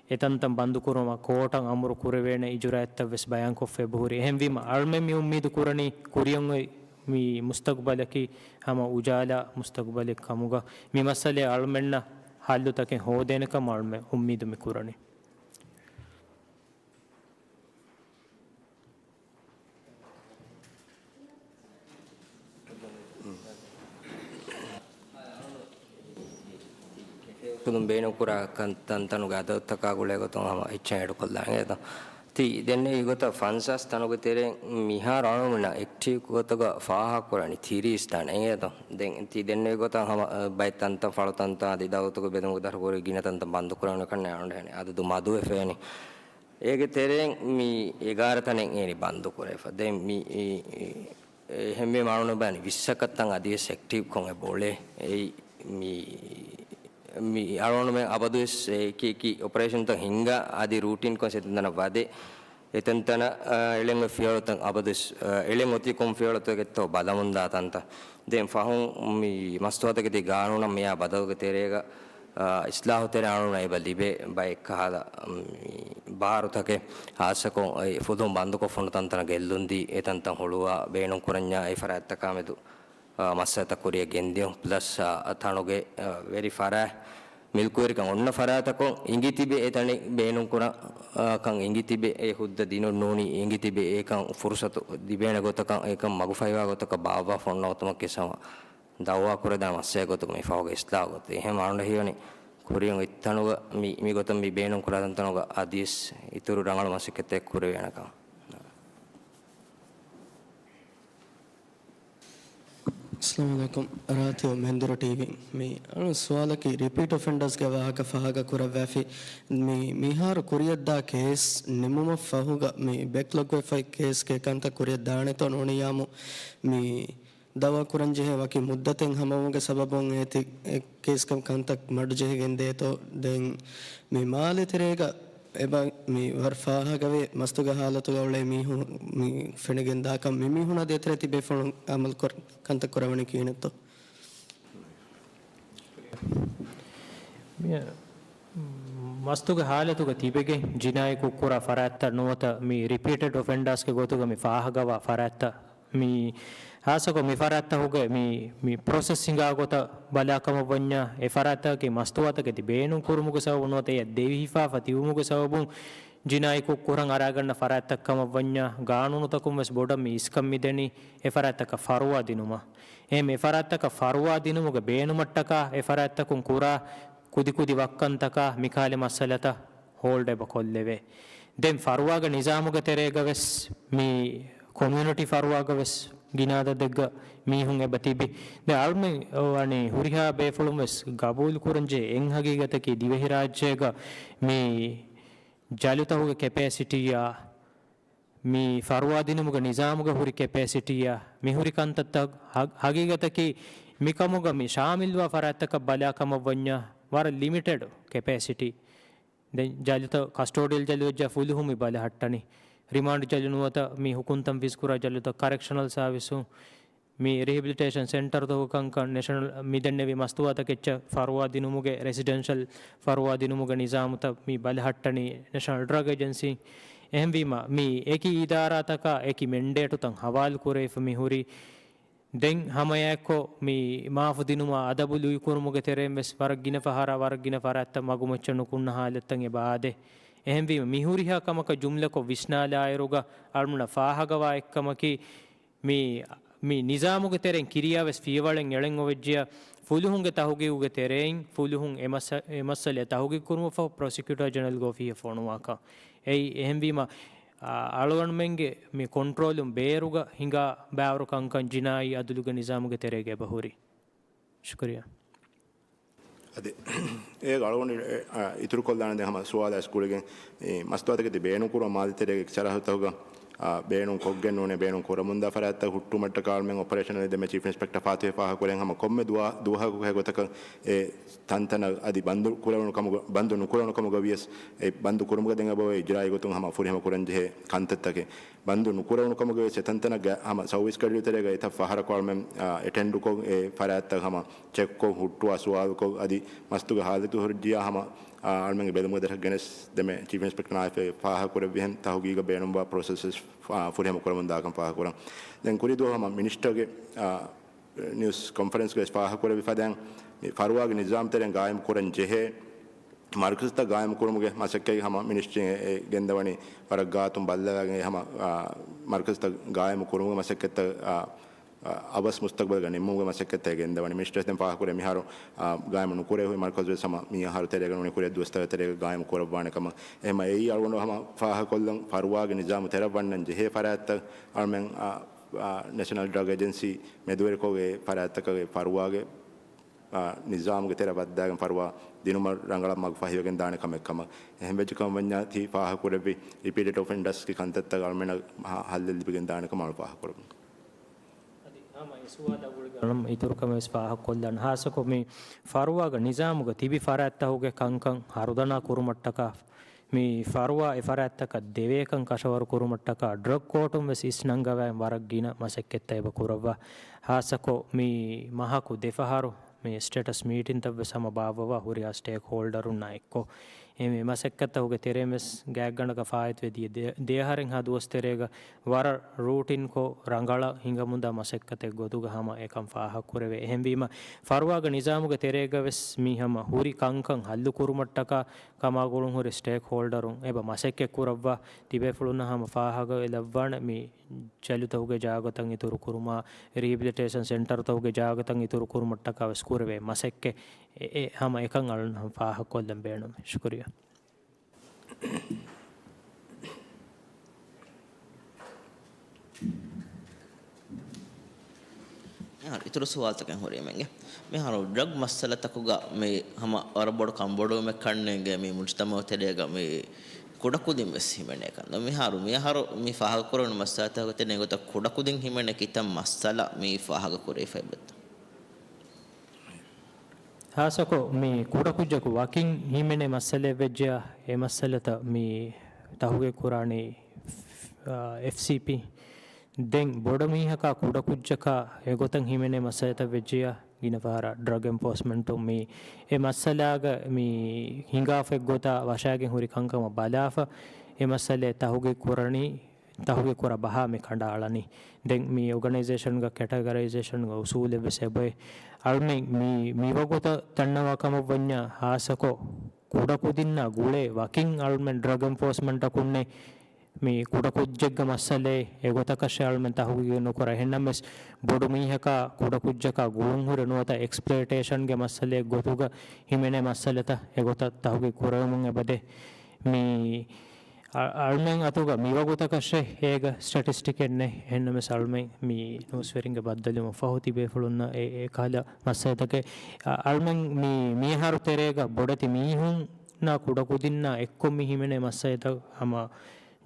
އެތަންތަން ބަންދު ކުރުމަށް ކޯޓަށް އަމުރު ކުރެވޭނެ އިޖުރާއަތްތައް ވެސް ބަޔާންކޮށްފަ އެބަހުރި. އެހެންވީމަ އަޅުމެން މި އުއްމީދު ކުރަނީ ކުރިއަށް އޮތް މި މުސްތަގުބަލަކީ ހަމަ އުޖާލާ މުސްތަގުބަލެއް ކަމުގަ މި މައްސަލައަށް އަޅުމެންނަށް ހައްލުތަކެއް ހޯދޭނެ ކަމަށް އަޅުމެން އުއްމީދު މި ކުރަނީ. ފުލުން ބޭނުންކުރާ ކަން، ތަންތަނުގެ އަދަދުތަކާ ގުޅޭ ގޮތުން ހަމަ އެއްޗެއް އެޑުކޮށްލާނގޭތޯ. ތި ދެންނެވި ގޮތަށް ފަންސާސް ތަނުގެ ތެރެއިން މިހާރު އަޅުމެންނަށް އެކްޓިވް ގޮތުގަ ފާހަގަކުރަނީ ތިރީސް ތަނެއް އިނގޭތޯ. ދެން ތި ދެންނެވި ގޮތަށް ހަމަ، އަ، ބައެއް ތަންތަން ފަޅުތަންތަން އަދި ދައުލަތުގެ ބެލުމުގެ ދަށު ކުރި ގިނަ ތަންތަން ބަންދުކުރެވުނު ކަންނޭނގެ އަޅުގަނޑު އަހަނީ. އަދަދު މަދުވެފައިނީ. އޭގެ ތެރެއިން މި އެގާރަ ތަނެއް އޭނި ބަންދު ކުރެފަ. ދެން މި އެ، އެ، އެހެންވީމަ އަޅުގަނޑު ބަލަނީ ވިއްސަކަށް ތަން އަދިވެސް އެކްޓިވްކޮށް އެބަ އުޅޭ. އެއީ މި، މި އަޅުގަނޑުމެން އަބަދުވެސް އެކި އެކި އޮޕަރޭޝަންތައް ހިންގާ އަދި ރޫޓީންކޮށް އެތަންތަނަށް ވަދެ. އެތަންތަނަށް، އާ، އެޅެން އޮތް ފިޔަވަޅުތައް އަބަދުވެސް، އާ، އެޅެން އޮތީ ކޮން ފިޔަވަޅުތަކެއްތޯ ބަލަމުންދާ ތަންތަން. ދެން ފަހުން މި މަސްތުވާތަކެތި ގާނޫނަށް މިއާ ބަދަލުގެ ތެރޭގަ، އާ، އިސްލާހު ތެރޭ އަޅުންނަށް އެބަ ލިބޭ ބައެއް ކަހަލަ، މި، ބާރުތަކެއް ހާއްސަކޮށް އެ ފުލުހުން ބަންދުކޮށްފަ ހުންނަ ތަންތަނަށް ގެއްލުންދީ އެ ތަންތަން ހުޅުވާ ބޭނުންކުރަންޏާ އެ ފަރާތްތަކާ މެދު، އާ، މައްސަލަތައް ކުރިއަށް ގެންދިޔުން. ޕްލަސް، އާ، ތަނުގެ، އާ، ވެރި ފަރާތް މިލްކުވެރިކަން އޮންނަ ފަރާތަކުން އިނގިތިބެ އެ ތަނެއް ބޭނުންކުރާ، އާ، ކަން އިނގިތިބެ އެ ހުއްދަ ދިނުން ނޫނީ އިނގިތިބެ އެކަން ފުރުސަތު ލިބޭނެ ގޮތަކަށް އެކަން މަގުފަހިވާ ގޮތަކަށް ބާއްވާފަ އޮންނަ ގޮތަކަށް ހަމަ ދައުވާ ކުރެދާ މައްސަލަ ގޮތަކަށް މި ފަހުގެ އިސްލާހު ގޮތަށް. އެހެން އަޅުގަނޑަށް ހީވަނީ ކުރިއަށް އޮތް ތަނުގަ މި، މި ގޮތަށް މި ބޭނުން ކުރާ ތަންތަނުގަ އަދިވެސް އިތުރު ރަނގަޅު މަސައްކަތެއް ކުރެވޭނެ ކަމަށް. އައްސަލާމު ޢަލައިކުމް. ރާއްޖެ މެންދުރު ޓީވީ. މި އަޅު ސުވާލަކީ ރިޕީޓް އޮފެންޑާސްގެ ވާހަކަ ފާހަގަ ކުރައްވާފި. މި މިހާރު ކުރިއަށްދާ ކޭސް ނިމުމަށް ފަހުގަ މި ބެކްލޮގް ވެފައި ކޭސްގެ ކަންތައް ކުރިއަށް ދާނެތޯ ނޫނިއްޔާމު މި ދައުވާ ކުރަން ޖެހޭ ވަކި މުއްދަތެއް ހަމަވުމުގެ ސަބަބުން އޭތި އެ ކޭސްގެ ކަންތައް މަޑުޖެހިގެން ދޭތޯ؟ ދެން މި މާލެ ތެރޭގަ އެބަ މި ވަރަށް ފާހަގަވޭ މަސްތުގެ ހާލަތުގަ އުޅޭ މީހުން މި ފެނިގެން ދާކަން މި މީހުނާ ދޭތެރޭ ތިބޭފުޅުން އަމަލު ކޮށް ކަންތައް ކުރަވަނީ ކިހިނެއްތޯ؟ މި މަސްތުގެ ހާލަތުގަ ތިބެގެން ޖިނާއީ ކުށްކުރާ ފަރާތްތައް ނުވަތަ މި ރިޕީޓެޑް އޮފެންޑާސްގެ ގޮތުގަ މި ފާހަގަވާ ފަރާތްތައް މި ހާއްސަކޮށް މި ފަރާތްތަކުގެ މި، މި ޕްރޮސެސް ހިނގާ ގޮތަށް ބަލާ ކަމަށް ވަންޏާ، އެ ފަރާތްތަކަކީ މަސްތުވާތަކެތި ބޭނުން ކުރުމުގެ ސަބަބުން ނުވަތަ އެޔަށް ދެވިހިފާފަ ތިބުމުގެ ސަބަބުން ޖިނާއީ ކުށްކުރަން އަރާގަންނަ ފަރާތްތައް ކަމަށް ވަންޏާ، ގާނޫނުތަކުން ވެސް ބޮޑަށް މި އިސްކަން މިދެނީ އެ ފަރާތްތަކަށް ފަރުވާ ދިނުމަށް. އެހެން އެ ފަރާތްތަކަށް ފަރުވާ ދިނުމުގެ ބޭނުމަށްޓަކާ އެ ފަރާތްތަކުން ކުރާ ކުދިކުދި ވައްކަންތަކާ މިކާލެ މައްސަލަތައް ހޯލްޑް އެބަ ކޮށްލެވޭ. ދެން ފަރުވާގެ ނިޒާމުގެ ތެރޭގަ ވެސް މި ކޮމިއުނިޓީ ފަރުވާގަ ވެސް ގިނަ އަދަދެއްގަ މީހުން އެބަ ތިބި. ދެން އަޅުމެން ވަނީ ހުރިހާ ބޭފުޅުން ވެސް ގަބޫލު ކުރަންޖެހޭ އެއް ހަގީގަތަކީ ދިވެހިރާއްޖޭގަ މި ޖަލުތަކުގެ ކެޕޭސިޓީއާ، މި ފަރުވާ ދިނުމުގެ ނިޒާމުގަ ހުރި ކެޕޭސިޓީއާ، މި ހުރި ކަންތައްތައް ހަ، ހަގީގަތަކީ މިކަމުގަ މި ޝާމިލްވާ ފަރާތްތަކަށް ބަލާ ކަމަށް ވަންޏާ ވަރަށް ލިމިޓެޑް ކެޕޭސިޓީ. ދެން ޖަލުތައް ކަސްޓޯޑިއަލް ޖަލު ވެއްޖާ ފުލުހުން މި ބަލަހައްޓަނީ. ރިމާންޑް ޖަލު ނުވަތަ މި ހުކުން ތަންފީޒް ކުރާ ޖަލުތައް ކަރެކްޝަނަލް ސާވިސުން މި ރިހެބިލިޓޭޝަން ސެންޓަރުތަކުގެ ކަންކަން ނެޝަނަލް މި ދެންނެވި މަސްތުވާތަކެއްޗަށް ފަރުވާ ދިނުމުގެ ރެސިޑެންޝަލް ފަރުވާ ދިނުމުގެ ނިޒާމުތައް މި ބަލަހައްޓަނީ ނެޝަނަލް ޑްރަގް އެޖެންސީން. އެހެންވީމަ މި އެކި އިދާރާތަކާ އެކި މެންޑޭޓުތައް ހަވާލު ކުރެވިފަ މި ހުރީ. ދެން ހަމައެއާއެއްކޮށް މި މާފު ދިނުމާ އަދަބު ލުއިކުރުމުގެ ތެރެއިން ވެސް ވަރަށް ގިނަ ފަހަރާ ވަރަށް ގިނަ ފަރާތްތައް މަގުމައްޗަށް ނުކުންނަ ހާލަތްތައް އެބަ އާދޭ. އެހެންވީމަ މި ހުރިހާ ކަމަކަށް ޖުމްލަކޮށް ވިސްނާލާއިރުގަ އަޅުގަނޑަށް ފާހަގަވާ އެއްކަމަކީ މި، މި ނިޒާމުގެ ތެރެއިން ކިރިޔާ ވެސް ފިޔަވަޅެއް އެޅެން އޮވެއްޖިޔާ ފުލުހުންގެ ތަހުގީގުގެ ތެރެއިން ފުލުހުން އެ މައްސަ، އެ މައްސަލަ ތަހުގީގު ކުރުމަށްފަހު ޕްރޮސިކިއުޓާ ޖެނެރަލްގެ އޮފީހަށް ފޮނުވާކަން. އެއީ އެހެންވީމަ އަޅުގަނޑުމެންގެ މި ކޮންޓްރޯލުން ބޭރުގަ ހިނގާ ބާރު ކަންކަން ޖިނާއީ އަދުލުގެ ނިޒާމުގެ ތެރޭގަ އެބަ ހުރީ. ޝުކުރިއްޔާ. އަދި އޭގަ އަޅުގަނޑު، އެ، އަ، އިތުރުކޮށްލާނެ ދެން ހަމަ ސުވާލާ އިސް ގުޅިގެން، އެ، މަސްތުވާތަކެތި ބޭނުންކުރުމަށް މާލެ ތެރޭގެ ސަރަހައްދުތަކުގަ، އަ، ބޭނުން ކޮށްގެން ނޫނޭ ބޭނުން ކުރަމުންދާ ފަރާތްތައް ހުއްޓުމަށްޓަކާ އަޅުމެން އޮޕަރޭޝަނަލް ދެމެ ޗީފް އިންސްޕެކްޓަރ ފާތިހު ފާހަގަކުރޭ ހަމަ ކޮންމެ ދުވަ-، ދުވަހަކު ހެ ގޮތަކަށް އެ ތަންތަނަށް އަދި ބަންދު ކުރެވުނު ކަމުގަ، ބަންދު ނުކުރެވުނު ކަމުގަ ވިޔަސް އެ ބަންދު ކުރުމުގަ ދެން އެބަ އިޖްރާއީ ގޮތުން ހަމަ ފުރިހަމަ ކުރަން ޖެހޭ ކަންތައްތަކެއް. ބަންދު ނުކުރެވުނު ކަމުގަ ވިޔަސް އެތަންތަނަށް ގަ-، ހަމަ ސައުވީސް ގަޑިއު ތެރޭގަ އެތައް ފަހަރަކު އަޅުމެން، އާ، އެޓެންޑުކޮށް އެ ފަރާތްތައް ހަމަ ޗެކްކޮށް ހުއްޓުވާ ސުވާލުކޮށް އަދި މަސްތުގެ ހާލަތު ހުރިއްޖިޔާ ހަމަ، އާ، އަޅުމެންގެ ބެލުމުގެ ދަށަށް ގެނެސް ދެމެ ޗީފް އިންސްޕެކްޓަރ ނާއިފް ފާހަގަކުރެއްވިހެން ތަހުގީގަށް ބޭނުންވާ ޕްރޮސެސް ފާ-، ފުރިހަމަ ކުރަމުން ދާކަން ފާހަގަކުރަން. ދެން ކުރީ ދުވަހު ހަމަ މިނިސްޓަރގެ، އާ، ނިއުސް ކޮންފަރެންސްގައި ފާހަގަކުރެއްވި ފަދައިން، މި ފަރުވާގެ ނިޒާމް ތެރެއިން ގާއިމް ކުރަން ޖެހޭ މަރުކަޒުތައް ގާއިމް ކުރުމުގެ މަސައްކަތް ހަމަ މިނިސްޓްރީން އެ، އެ ގެންދަވަނީ ވަރަށް ގާތުން ބައްލަވައިގެން ހަމަ، އާ، މަރުކަޒުތައް ގާއިމް ކުރުމުގެ މަސައްކަތްތައް، އާ، އާ، އަވަސް މުސްތަޤްބަލްގަ ނިންމުމުގެ މަސައްކަތްތައް ގެންދަވަނީ. މިނިސްޓްރީސް ދެން ފާހަގަކުރޭ މިހާރު، އާ، ގާއިމް ނުކުރޭ ހުރި މަރުކަޒުވެސް ހަމަ މި އަހަރު ތެރޭގަ ނޫނީ ކުރިއަށް ދުވަސްތަކުގެ ތެރޭގަ ގާއިމް ކުރައްވާނެ ކަމަށް. އެހެމަ އެއީ އަޅުގަނޑު ހަމަ ފާހަގަކޮށްލަން ފަރުވާގެ ނިޒާމު ތެރަށް ވަންނަން ޖެހޭ ފަރާތްތައް އަޅުމެން، އާ، އާ، ނެޝަނަލް ޑްރަގް އެޖެންސީ މެދުވެރިކޮށް އެ ފަރާތްތަކަށް އެ ފަރުވާގެ، އާ، ނިޒާމުގެ ތެރެއަށް ވައްދާގެން ފަރުވާ ދިނުމަށް ރަނގަޅަށް މަގު ފަހިވެގެން ދާނެ ކަމެއް ކަމަށް. އެހެން ވެއްޖެ ކަމަށް ވަންޏާ ތި ފާހަގަކުރެއްވި ރިޕީޓެޑް އޮފެންޑަސްގެ ކަންތައްތައް އަޅުމެންނަށް ހަ-، ހައްލެއް ލިބިގެން ދާނެ ކަމަށް އަޅު ފާހަގަކުރަމުން. އަދި ހަމަ އެ ސުވާލާ ގުޅިގެން އިތުރު ކަމެއް ވެސް ފާހަގަކޮށްލަން. ހާއްސަކޮށް މި ފަރުވާގެ ނިޒާމުގަ ތިބި ފަރާތްތަކުގެ ކަންކަން ހަރުދަނާ ކުރުމަށްޓަކާ މި ފަރުވާ އެ ފަރާތްތަކަށް ދެވޭކަން ކަށަވަރު ކުރުމަށްޓަކާ ޑްރަގް ކޯޓުން ވެސް އިސް ނަންގަވައި ވަރަށް ގިނަ މަސައްކަތްތައް އެބަ ކުރައްވާ. ހާއްސަކޮށް މި މަހަކު ދެފަހަރު މި ސްޓޭޓަސް މީޓިންތައް ވެސް ހަމަ ބާއްވަވާ ހުރިހާ ސްޓޭކް ހޯލްޑަރުންނާ އެއްކޮށް، އެ މި މަސައްކަތްތަކުގެ ތެރެއިން ވެސް ގާތްގަނޑަކަށް ފާއިތުވެ ދިޔަ ދެ، ދެއަހަރެއްހާ ދުވަސް ތެރޭގަ ވަރަށް ރޫޓިންކޮށް ރަނގަޅަށް ހިނގަމުންދާ މަސައްކަތެއް ގޮތުގަ ހަމަ އެކަން ފާހަގަކުރެވޭ. އެހެންވީމަ، ފަރުވާގެ ނިޒާމުގެ ތެރޭގަ ވެސް މި ހަމަ ހުރި ކަންކަން ހައްލު ކުރުމަށްޓަކާ ކަމާ ގުޅުން ހުރި ސްޓޭކް ހޯލްޑަރުން އެބަ މަސައްކަތް ކުރައްވާ. ތިބޭފުޅުންނަށް ހަމަ ފާހަގަވެލައްވާނެ މި ޖަލުތަކުގެ ޖާގަތައް އިތުރު ކުރުމާ، ރީހެބިލިޓޭޝަން ސެންޓަރުތަކުގެ ޖާގަތައް އިތުރު ކުރުމަށްޓަކާ ވެސް ކުރެވޭ މަސައްކަތް އެ، އެ ހަމަ އެކަން އަޅުން ހަމަ ފާހަގަކޮށްލަން ބޭނުމޭ. ޝުކުރިއްޔާ. މިހާރު އިތުރު ސުވާލުތަކެއް ހުރީމެންގެ. މިހާރު ޑްރަގް މައްސަލަތަކުގަ މި ހަމަ ވަރަށް ބޮޑު ކަންބޮޑުވުމެއް ކަންނޭނގެ މި މުޖުތަމައު ތެރޭގަ މި ކުޑަކުދިން ވެސް ހިމެނޭ ކަން. މިހާރު، މިހާރު މި ފާހަގަކުރެވުނު މައްސަލަތަކުގެ ތެރެއިން ގޮތަށް ކުޑަކުދިން ހިމެނޭ ކިތައް މައްސަލަ މި ފާހަގަކުރެވިފައި ވޭތޯ؟ ހާއްސަކޮށް މި ކުޑަކުއްޖަކު ވަކިން ހިމެނޭ މައްސަލައެއް ވެއްޖެޔާ، އެ މައްސަލަތައް މި ތަހުގީގު ކުރާނީ، އާ، އެފްސީޕީ. ދެން ބޮޑު މީހަކާ ކުޑަކުއްޖަކާ އެގޮތަށް ހިމެނޭ މައްސަލަތައް ވެއްޖެޔާ، ގިނަ ފަހަރަށް ޑްރަގް އެންފޯސްމަންޓުން މި އެ މައްސަލާގަ މި ހިނގާފަ އެއްގޮތަށް ވަށާގެން ހުރި ކަންކަމަށް ބަލާފަ، އެ މައްސަލައެއް ތަހުގީގު ކުރަނީ، ތަހުގީގު ކުރާ ބަހާ މި ކަނޑައަޅަނީ. ދެން މި އޯގަނައިޒޭޝަންގަ ކެޓަގަރައިޒޭޝަންގެ އުސޫލެއް ވެސް އެބައޮތް. އަޅުމެން މި، މިވަގުތަށް ދަންނަވާ ކަމަށް ވަންޏާ، ހާއްސަކޮށް ކުޑަކުދިންނާ ގުޅޭ ވަކިން އަޅުމެން ޑްރަގް އެންފޯސްމަންޓަކުންނޭ މި ކުޑަކުއްޖެއްގެ މައްސަލައެއް އެގޮތަކަށެއް އަޅުމެން ތަހުގީގު ނުކުރާ. އެހެންނަމަވެސް، ބޮޑު މީހަކާ ކުޑަކުއްޖަކާ ގުޅުންހުރެ ނުވަތަ އެކްސްޕްލޮއިޓޭޝަންގެ މައްސަލައެއް ގޮތުގަ ހިމެނޭ މައްސަލަތައް އެގޮތަށް ތަހުގީގު ކުރެވެމުން އެބަދޭ. މި އަ-، އަޅުމެން އަތުގަ މިވަގުތަކަށެއް އޭގަ ސްޓެޓިސްޓިކެއް ނެތް. އެހެންނަމަވެސް، އަޅުމެން މި ނޫސްވެރިންގެ ބައްދަލުވުމަށް ފަހު ތިބޭފުޅުންނަށް އެ، އެކަހަލަ މައްސަލަތަކެއް، އަ-، އަޅުމެން މި، މިއަހަރު ތެރޭގަ ބޮޑެތި މީހުންނާ ކުޑަކުދިންނާ އެއްކޮށް މި ހިމެނޭ މައްސަލަތައް ހަމަ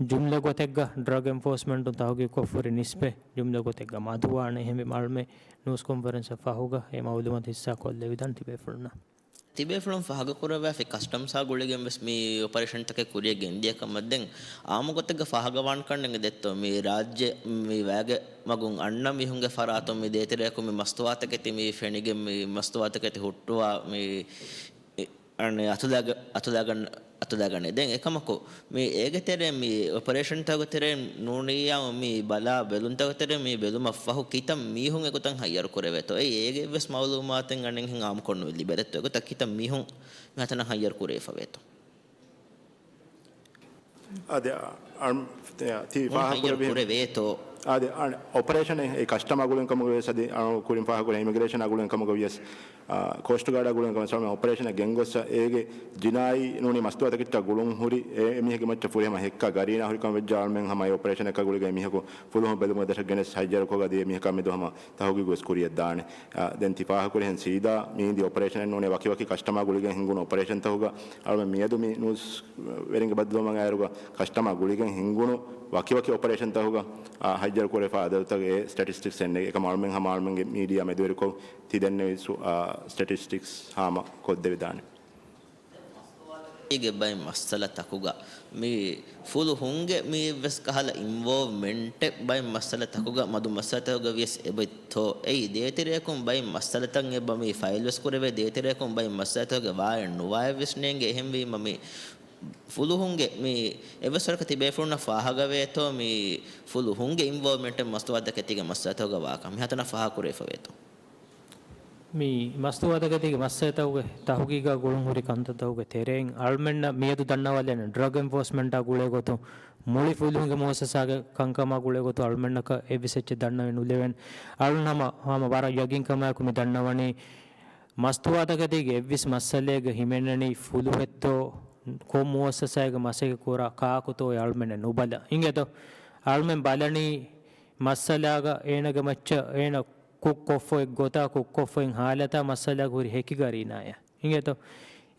ޖުމްލަ ގޮތެއްގަ ޑްރަގް އެންފޯސްމަންޓުން ތަހުގީގުކޮށްފަ ހުރި ނިސްބަތް ޖުމްލަ ގޮތެއްގަ މަދުވާނެ. އެހެންވީމަ، އަޅުމެން ނޫސް ކޮންފަރެންސަށް ފަހުގަ އެ މައުލޫމާތު ހިއްސާ ކޮށްލެވިދާނެ ތިބޭފުޅުންނަށް. ތިބޭފުޅުން ފާހަގަކުރައްވާފައި ކަސްޓަމްސްއާ ގުޅިގެން ވެސް މި އޮޕަރޭޝަންތަކެއް ކުރިއަށް ގެންދިޔަ ކަމަށް. ދެން އާއްމު ގޮތެއްގަ ފާހަގަވާން ކަންނޭނގެ ދެއްތޯ، މި ރާއްޖެ މި ވައިގެ މަގުން އަންނަ މީހުންގެ ފަރާތުން މި ދޭތެރެއަކު މި މަސްތުވާތަކެތި މި ފެނިގެން މި މަސްތުވާތަކެތި ހުއްޓުވާ މި އެ، އަނެއް އަތުލާގަ-، އަތުލާގަން-، އަތުލާގަނެ. ދެން އެކަމަކު، މި އޭގެ ތެރޭ މި އޮޕަރޭޝަންތަކުގެ ތެރޭ ނޫނިއްޔާ މި ބަލާ ބެލުންތަކުގެ ތެރޭ މި ބެލުމަށް ފަހު ކިތައް މީހުން އެގޮތަށް ހައްޔަރު ކުރެވޭތޯ؟ އެއީ އޭގެ ވެސް މައުލޫމާތެއް އަނެއްހެން އާއްމުކޮށް ނުލިބޭ ދެއްތޯ؟ އެގޮތަށް ކިތައް މީހުން މިހާތަނަށް ހައްޔަރު ކުރެވިފަ ވޭތޯ؟ އަދި، އަ-، އަން-، ތި-، ތި މުން ހައްޔަރު ފާހަގަކުރެއްވި ކުރެވޭތޯ؟ އާދެ، އަން، އޮޕަރޭޝަނެއް އެ ކަސްޓަމް އަގުޅެން ކަމުގަ ވިޔަސް އަދި އަން ކުރިން ފާހަގަކުރި އިމިގްރޭޝަން އަގުޅެން ކަމުގަ ވިޔަސް، އާ، ކޯސްޓް ގާޑް އަގުޅެން ކަމުގަ ވިޔަސް އަން އޮޕަރޭޝަނެއް ގެންގޮއްސަ އޭގެ ޖިނާއީ ނޫނީ މަސްތުވާތަކެއްޗާ ގުޅުން ހުރި އެ، އެމީހެއްގެ މައްޗަށް ފުރިހަމަ ހެއްކާ ގަރީނާ ހުރިކަމަށް ވެއްޖެ އަޅުމެން ހަމަ އެ އޮޕަރޭޝަނެއް އަގުޅިގެން އެމީހަކު ފުލުހުން ބެލުމުގެ ދަށަށް ގެނެސް ހައްޔަރުކޮށް އަދި އެމީހަކާ މެދު ހަމަ ތަހުގީގު ވެސް ކުރިޔަށް ދާނެ. އާ، ދެން ތި ފާހަގަކުރިހެން ސީދާ މީ އިންދި އޮޕަރޭޝަނެއް ނޫނޭ ވަކިވަކި ކަސްޓަމާ ގުޅިގެން ހިންގުނު އޮޕަރޭޝަންތަކުގަ އަޅުމެން މިއަދު މި ނޫސް ވެރިންގެ ބައްދަލުވުމަށް އައިރުގަ ކަސްޓަމާ ގުޅިގެން ހިންގުނު ވަކިވަކި އޮޕަރޭޝަންތަކުގަ، އާ، ހައްޔަރު ކުރެފާ އަދަދުތައް އެ ސްޓެޓިސްޓިކްސް އެންނެ އެކަމަ އަޅުމެން ހަމަ އަޅުމެންގެ މީޑިއާ މެދުވެރިކޮށް ތި ދެންނެވިސް، އާ، ސްޓެޓިސްޓިކްސް ހާމަ ކޮށްދެވިދާނެ. ގެ ބައެއް މައްސަލަތަކުގަ މި ފުލުހުންގެ މި އެއްވެސް ކަހަލަ އިންވޯވްމަންޓެއް ބައެއް މައްސަލަތަކުގަ މަދު މައްސަލަތަކުގަ ވިޔަސް އެބައޮތްތޯ؟ އެއީ ދޭތެރެއަކުން ބައެއް މައްސަލަތައް އެބަ މި ފައިލްވެސް ކުރެވޭ، ދޭތެރެއަކުން ބައެއް މައްސަލަތަކުގެ ވާއެއް ނުވާއެއްވެސް ނޭނގެ. އެހެންވީމަ މި ފުލުހުންގެ މި އެއްވެސް ވަރަކަށް ތިބޭފުޅުންނަށް ފާހަގަވޭތޯ މި ފުލުހުންގެ އިންވޯވްމަންޓެއް މަސްތުވާތަކެތީގެ މައްސަލަތަކުގަ ވާކަން މިހާތަނަށް ފާހަގަކުރެވިފަވޭތޯ؟ މި މަސްތުވާތަކެތީގެ މައްސަލަތަކުގެ ތަހުގީގާ ގުޅުންހުރި ކަންތައްތަކުގެ ތެރެއިން އަޅުމެންނަށް މިއަދު ދަންނަވާލޭނެ ޑްރަގް އެންފޯސްމަންޓާ ގުޅޭ ގޮތުން މުޅި ފުލުހުންގެ މުއައްސަސާގެ ކަންކަމާ ގުޅޭ ގޮތުން އަޅުމެންނަކަށް އެއްވެސް އެއްޗެއް ދަންނަވެ ނުލެވެން. އަޅުން ހަމަ، ހަމަ ވަރަށް ޔަގީންކަމާއެކު މި ދަންނަވަނީ މަސްތުވާތަކެތީގެ އެއްވެސް މައްސަލައެއްގަ ހިމެނެނީ ފުލުހެއްތޯ، ކޮން މުއައްސަސާއެއްގަ މަސައްކަތް ކުރާ ކާކުތޯ އެ އަޅުމެންނަށް ނުބަލާ. އިނގޭތޯ؟ އަޅުމެން ބަލަނީ މައްސަލާގަ އޭނަގެ މައްޗަށް އޭނަ ކުށްކޮށްފަ އެއްގޮތާ، ކުށްކޮށްފަ އެއް ހާލަތާ މައްސަލާގަ ހުރި ހެކިގަރީނާޔާ. އިނގޭތޯ؟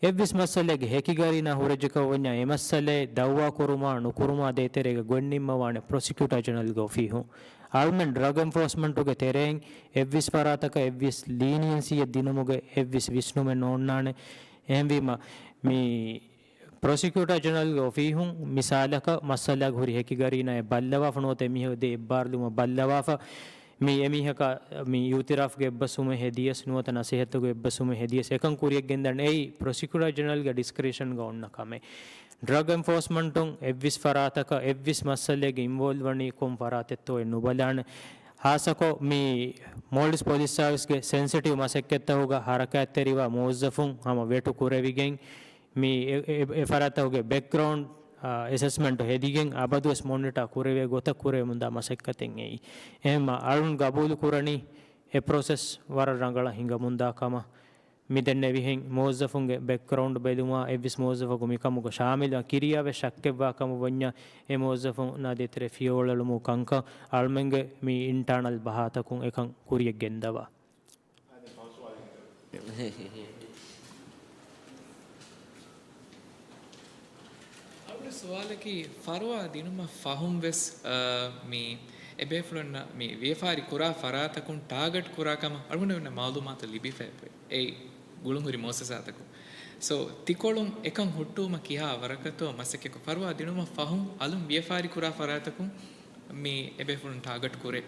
އެއްވެސް މައްސަލައެއްގެ ހެކިގަރީނާ ހުރެއްޖެކަމަށްވަންޏާ އެ މައްސަލައެއް ދައުވާ ކުރުމާ ނުކުރުމާ ދޭތެރޭގަ ގޮތް ނިންމަވާނެ ޕްރޮސިކިއުޓާ ޖެނެރަލްގެ އޮފީހުން. އަޅުމެން ޑްރަގް އެންފޯސްމަންޓުގެ ތެރެއިން އެއްވެސް ފަރާތަކަށް އެއްވެސް ލީނިއެންސީއެއް ދިނުމުގެ އެއްވެސް ވިސްނުމެއް ނޯންނާނެ. އެހެންވީމަ، މި ޕްރޮސިކިއުޓާ ޖެނެރަލްގެ އޮފީހުން މިސާލަކަށް މައްސަލާގަ ހުރި ހެކިގަރީނާއެއް ބައްލަވާފަ ނުވަތަ އެމީހަކު ދޭ އެއްބާރުލުމަށް ބައްލަވާފަ، މި އެމީހަކަށް މި އިއުތިރާފްގެ އެއްބަސްވުމެއް ހެދިޔަސް ނުވަތަ ނަސޭހަތުގެ އެއްބަސްވުމެއް ހެދިޔަސް އެކަން ކުރިޔަށް ގެންދަން އެއީ ޕްރޮސިކިއުޓާ ޖެނެރަލްގެ ޑިސްކްރިޝަންގަ އޮންނަ ކަމެއް. ޑްރަގް އެންފޯސްމަންޓުން އެއްވެސް ފަރާތަކަށް އެއްވެސް މައްސަލައެއްގެ އިންވޯލްވް ވަނީ ކޮން ފަރާތެއްތޯއެއް ނުބަލާނެ. ހާއްސަކޮށް މި މޯލްޑިވްސް ޕޮލިސް ސާވިސްގެ ސެންސިޓިވް މަސައްކަތްތަކުގަ ހަރަކާތްތެރިވާ މުވައްޒަފުން ހަމަ ވެޓު ކުރެވިގެން، މި އެ، އެ، އެ ފަރާތްތަކުގެ ބެކްގްރައުންޑް، އާ، އެސެސްމަންޓު ހެދިގެން އަބަދުވެސް މޮނިޓާ ކުރެވޭ ގޮތަށް ކުރެވެމުންދާ މަސައްކަތެއް އެއީ. އެހެންމަ އަޅުން ގަބޫލު ކުރަނީ އެ ޕްރޮސެސް ވަރަށް ރަނގަޅަށް ހިނގަމުންދާ ކަމަށް. މި ދެންނެވިހެން މުވައްޒަފުންގެ ބެކްގްރައުންޑް ބެލުމާ އެއްވެސް މުވައްޒަފަކު މިކަމުގަ ޝާމިލު ކިރިޔާވެސް ޝައްކެއްވާ ކަމަށް ވަންޏާ އެ މުވައްޒަފުންނާ ދޭތެރޭ ފިޔަވަޅުއެޅުމުގެ ކަންކަން އަޅުމެންގެ މި އިންޓާނަލް ބަހާތަކުން އެކަން ކުރިޔަށް ގެންދަވާ. އަޅުގެ ސުވާލަކީ ފަރުވާ ދިނުމަށް ފަހުން ވެސް، އަ، މި އެބޭފުޅުންނަށް މި ވިޔަފާރި ކުރާ ފަރާތަކުން ޓާގެޓް ކުރާ ކަމަށް އަޅުގަނޑުމެންނަށް މައުލޫމާތު ލިބިފައި އެއީ ގުޅުންހުރި މުއައްސަސާތަކުން. ސޯ، ތިކޮޅުން އެކަން ހުއްޓުވުމަށް ކިހާ ވަރަކަށްތޯ މަސައްކަތްކޮށް ފަރުވާ ދިނުމަށް ފަހުން އަލުން ވިޔަފާރި ކުރާ ފަރާތަކުން މި އެބޭފުޅުން ޓާގެޓް ކުރޭ؟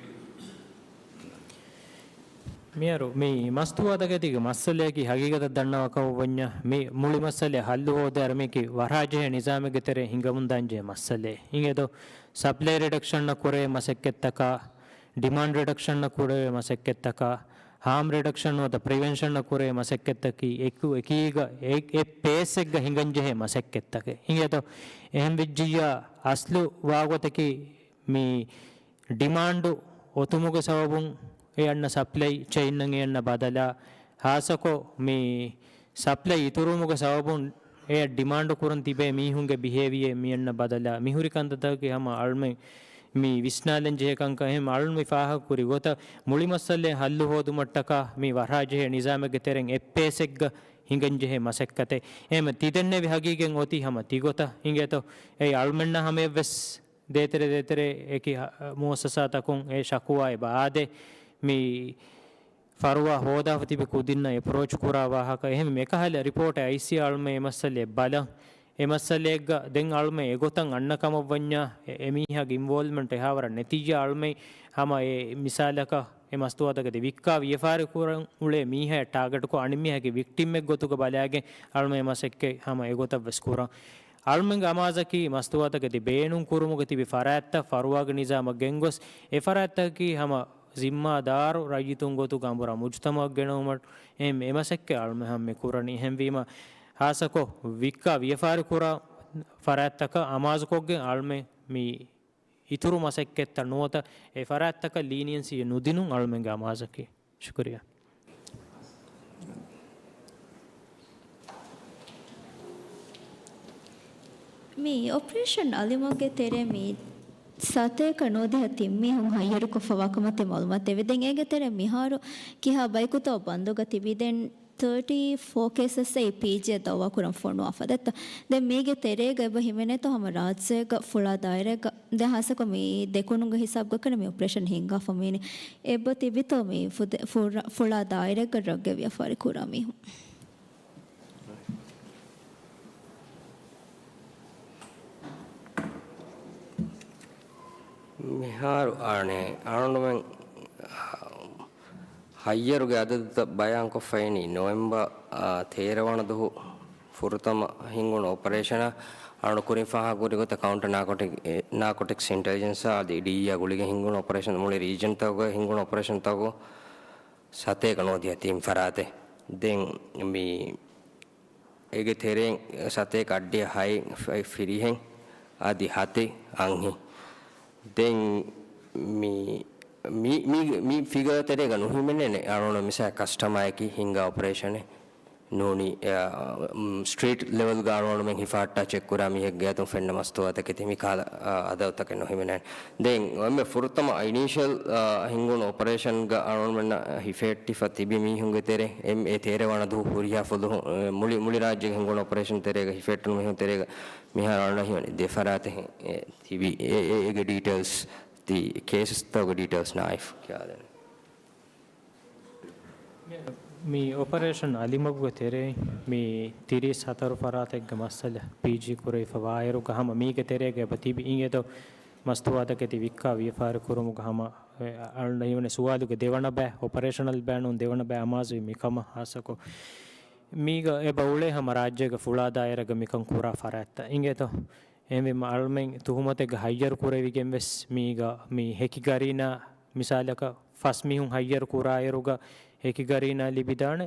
މިހާރު މި މަސްތުވާތަކެތީގެ މައްސަލަޔަކީ ހަގީގަތަށް ދަންނަވާކަމަށް ވަންޏާ، މި މުޅި މައްސަލަ ހައްލު ހޯދާއިރު މީކީ ވަރަށް ޖެހޭ ނިޒާމެއްގެ ތެރޭ ހިނގަމުންދާން ޖެހޭ މައްސަލައެއް. އިނގޭތޯ؟ ސަޕްލައި ރިޑަކްޝަންއަށް ކުރެވޭ މަސައްކަތްތަކާ، ޑިމާންޑް ރިޑަކްޝަންއަށް ކުރެވޭ މަސައްކަތްތަކާ، ހާމް ރިޑަކްޝަން ނުވަތަ ޕްރިވެންޝަންއަށް ކުރެވޭ މަސައްކަތްތަކީ އެކު އެކީގަ އެ، އެ ޕޭސްއެއްގަ ހިނގަން ޖެހޭ މަސައްކަތްތަކެއް. އިނގޭތޯ؟ އެހެން ވެއްޖިއްޔާ އަސްލު ވާގޮތަކީ މި ޑިމާންޑު އޮތުމުގެ ސަބަބުން އެ އަންނަ ސަޕްލައި ޗެއިންއަށް އެ އަންނަ ބަދަލާ، ހާއްސަކޮށް މި ސަޕްލައި އިތުރުވުމުގެ ސަބަބުން އެ ޑިމާންޑު ކުރަން ތިބޭ މީހުންގެ ބިހޭވިއަރ މި އަންނަ ބަދަލާ، މިހުރި ކަންތައްތަކަކީ ހަމަ އަޅުމެން މި ވިސްނާލަން ޖެހޭ ކަންކަން. އެހެން އަޅުން މި ފާހަގަ ކުރި ގޮތަށް މުޅި މައްސަލައެއް ހައްލު ހޯދުމަށްޓަކާ މި ވަރަށް ޖެހޭ ނިޒާމެއްގެ ތެރެއިން އެއް ޕޭސްއެއްގަ ހިނގަން ޖެހޭ މަސައްކަތެއް. އެހެން ތި ދެންނެވި ހަގީގަތް އޮތީ ހަމަ ތިގޮތަށް. އިނގޭތޯ؟ އެއީ އަޅުމެންނަށް ހަމަޔަށްވެސް ދޭތެރެ ދޭތެރެ އެކި ހަ-، މުއައްސަސާތަކުން އެ ޝަކުވާ އެބަ އާދޭ. މި ފަރުވާ ހޯދާފަ ތިބި ކުދިންނަށް އެޕްރޯޗް ކުރާ ވާހަކަ އެހެން އެކަހަލަ ރިޕޯޓެއް އައިސް އަޅުމެން އެ މައްސަލައެއް ބަލަން. އެ މައްސަލައެއްގަ ދެން އަޅުމެން އެގޮތަށް އަންނަ ކަމަށް ވަންޏާ އެ، އެމީހާގެ އިންވޯލްވްމަންޓް އެހާވަރަށް ނެތިއްޔާ އަޅުމެން ހަމަ އެ މިސާލަކަށް އެ މަސްތުވާތަކެތި ވިއްކާ ވިޔަފާރި ކުރަން އުޅޭ މީހާއަށް ޓާގެޓްކޮށް އަނެއް މީހާގެ ވިކްޓިމްއެއް ގޮތުގަ ބަލާގެން އަޅުމެން އެ މަސައްކަތް ހަމަ އެގޮތަށް ވެސް ކުރަން. އަޅުމެންގެ އަމާޒަކީ މަސްތުވާތަކެތި ބޭނުން ކުރުމުގަ ތިބި ފަރާތްތައް ފަރުވާގެ ނިޒާމަށް ގެންގޮސް، އެ ފަރާތްތަކަކީ ހަމަ ޒިންމާދާރު ރައްޔިތުން ގޮތުގަ އަނބުރާ މުޖުތަމަޢަށް ގެނައުމަށް އެ، އެ މަސައްކަތް އަޅުމެން ހަމަ މި ކުރަނީ. އެހެންވީމަ، ހާއްސަކޮށް ވިއްކާ ވިޔަފާރި ކުރާ ފަރާތްތަކަށް އަމާޒުކޮށްގެން އަޅުމެން މި އިތުރު މަސައްކަތްތައް ނުވަތަ އެ ފަރާތްތަކަށް ލީނިއަންސީ ނުދިނުން އަޅުމެންގެ އަމާޒަކީ. ޝުކުރިއްޔާ. މި އޮޕަރޭޝަން އަލިމަގުގެ ތެރޭ މި ސަތޭކަ ނުވަދިހަ ތިން މީހުން ހައްޔަރުކޮށްފަވާކަމަށް ތި މައުލޫމާތު ދެއްވި. ދެން އޭގެ ތެރޭ މިހާރު ކިހާ ބަޔަކުތޯ ބަންދުގަ ތިބީ. ދެން ތާޓީ ފޯ ކޭސަސް އެއީ ޕީޖީއަށް ދައުވާ ކުރަން ފޮނުވާފަ ދެއްތޯ. ދެން މީގެ ތެރޭގަ އެބަ ހިމެނޭތޯ ހަމަ ރާއްޖޭގަ ފުޅާ ދާއިރާގަ ދެން ހާއްސަކޮށް މި ދެކުނުގެ ހިސާބުގަ ކަން މި އޮޕަރޭޝަން ހިންގާފަ މީނީ. އެބަ ތިބިތޯ މި ފުދެ-، ފުރ-، ފުޅާ ދާއިރާގަ ޑްރަގްގެ ވިޔަފާރި ކުރާ މީހުން. މިހާރު އަނެއް އަޅުގަނޑުމެން ހައްޔަރުގެ އަދަދުތައް ބަޔާންކޮށްފައިނީ ނޮވެމްބަރ، އާ، ތޭރަ ވަނަ ދުވަހު ފުރަތަމަ ހިންގުނު އޮޕަރޭޝަނަށް އަޅުގަނޑު ކުރިން ފާހަގަކުރި ގޮތަށް ކައުންޓަރ ނާކޮޓިކް، އެ، ނާކޮޓިކްސް އިންޓެލިޖެންސާ އަދި ޑީއީއާ ގުޅިގެން ހިންގުނު އޮޕަރޭޝަން މުޅި ރީޖަންތަކުގަ ހިންގުނު އޮޕަރޭޝަންތަކު ސަތޭކަ ނުވަދިހަ ތިން ފަރާތެއް. ދެން މި އޭގެ ތެރެއިން ސަތޭކަ އަށްޑިހަ ހައެއް ފިރިހެން އަދި ހަތެއް އަންހެން. ދެން މި، މި، މި، މި ފިގަރ ތެރޭގަ ނުހިމެނޭނެ އަޅުގަނޑު މިސާ ކަސްޓަމާއަކީ ހިންގާ އޮޕަރޭޝަނެއް ނޫނީ، އަ، މް، ސްޓްރީޓް ލެވެލްގަ އަޅުގަނޑުމެން ހިފަހައްޓާ ޗެކް ކުރާ މީހެއްގެ އަތުން ފެންނަ މަސްތުވާތަކެތި މި ކަހަލަ، އަ، އަދަދުތަކެއް ނުހިމެނޭނެ. ދެން އެންމެ ފުރަތަމަ އިނީޝަލް، އާ، ހިންގުނު އޮޕަރޭޝަންގަ އަޅުގަނޑުމެންނަށް ހިފެހެއްޓިފަ ތިބި މީހުންގެ ތެރެ، އެ، އެ ތޭރަ ވަނަ ދުވަހު ހުރިހާ ފުލުހުން، އެ، މުޅި، މުޅި ރާއްޖޭގެ ހިންގުނު އޮޕަރޭޝަން ތެރޭގަ ހިފެހެއްޓުނު މީހުން ތެރޭގަ މިހާރު އަޅުގަނޑަށް ހީވަނީ ދެ ފަރާތެއް ހެން، އެ، ތިބި، އެ، އެ، އޭގެ ޑީޓެއިލްސް، ތި ކޭސަސްތަކުގެ ޑީޓެއިލްސް ނާއިފް ކިޔާދޭނެ. މި އޮޕަރޭޝަން އަލިމަގުގެ ތެރެއިން މި ތިރީސް ހަތަރު ފަރާތެއްގެ މައްސަލަ ޕީޖީ ކުރެވިފަ ވާއިރުގަ ހަމަ މީގެ ތެރޭގަ އެބަ ތިބި އިނގޭތޯ މަސްތުވާތަކެތި ވިއްކާ ވިޔަފާރި ކުރުމުގަ ހަމަ، އެ، އަޅުގަނޑަށް ހީވަނީ ސުވާލުގެ ދެވަނަ ބައި، އޮޕަރޭޝަނަލް ބައި ނޫން ދެވަނަ ބައި އަމާޒުވީ މިކަމަށް ހާއްސަކޮށް މީގަ އެބަ އުޅޭ ހަމަ ރާއްޖޭގެ ފުޅާ ދާއިރާގަ މިކަން ކުރާ ފަރާތްތައް އިނގޭތޯ. އެހެންވީމަ އަޅުމެން ތުހުމަތެއްގަ ހައްޔަރު ކުރެވިގެން ވެސް މީގަ މި ހެކި ގަރީނާ މިސާލަކަށް ފަސް މީހުން ހައްޔަރު ކުރާއިރުގަ ހެކި ގަރީނާ ލިބިދާނެ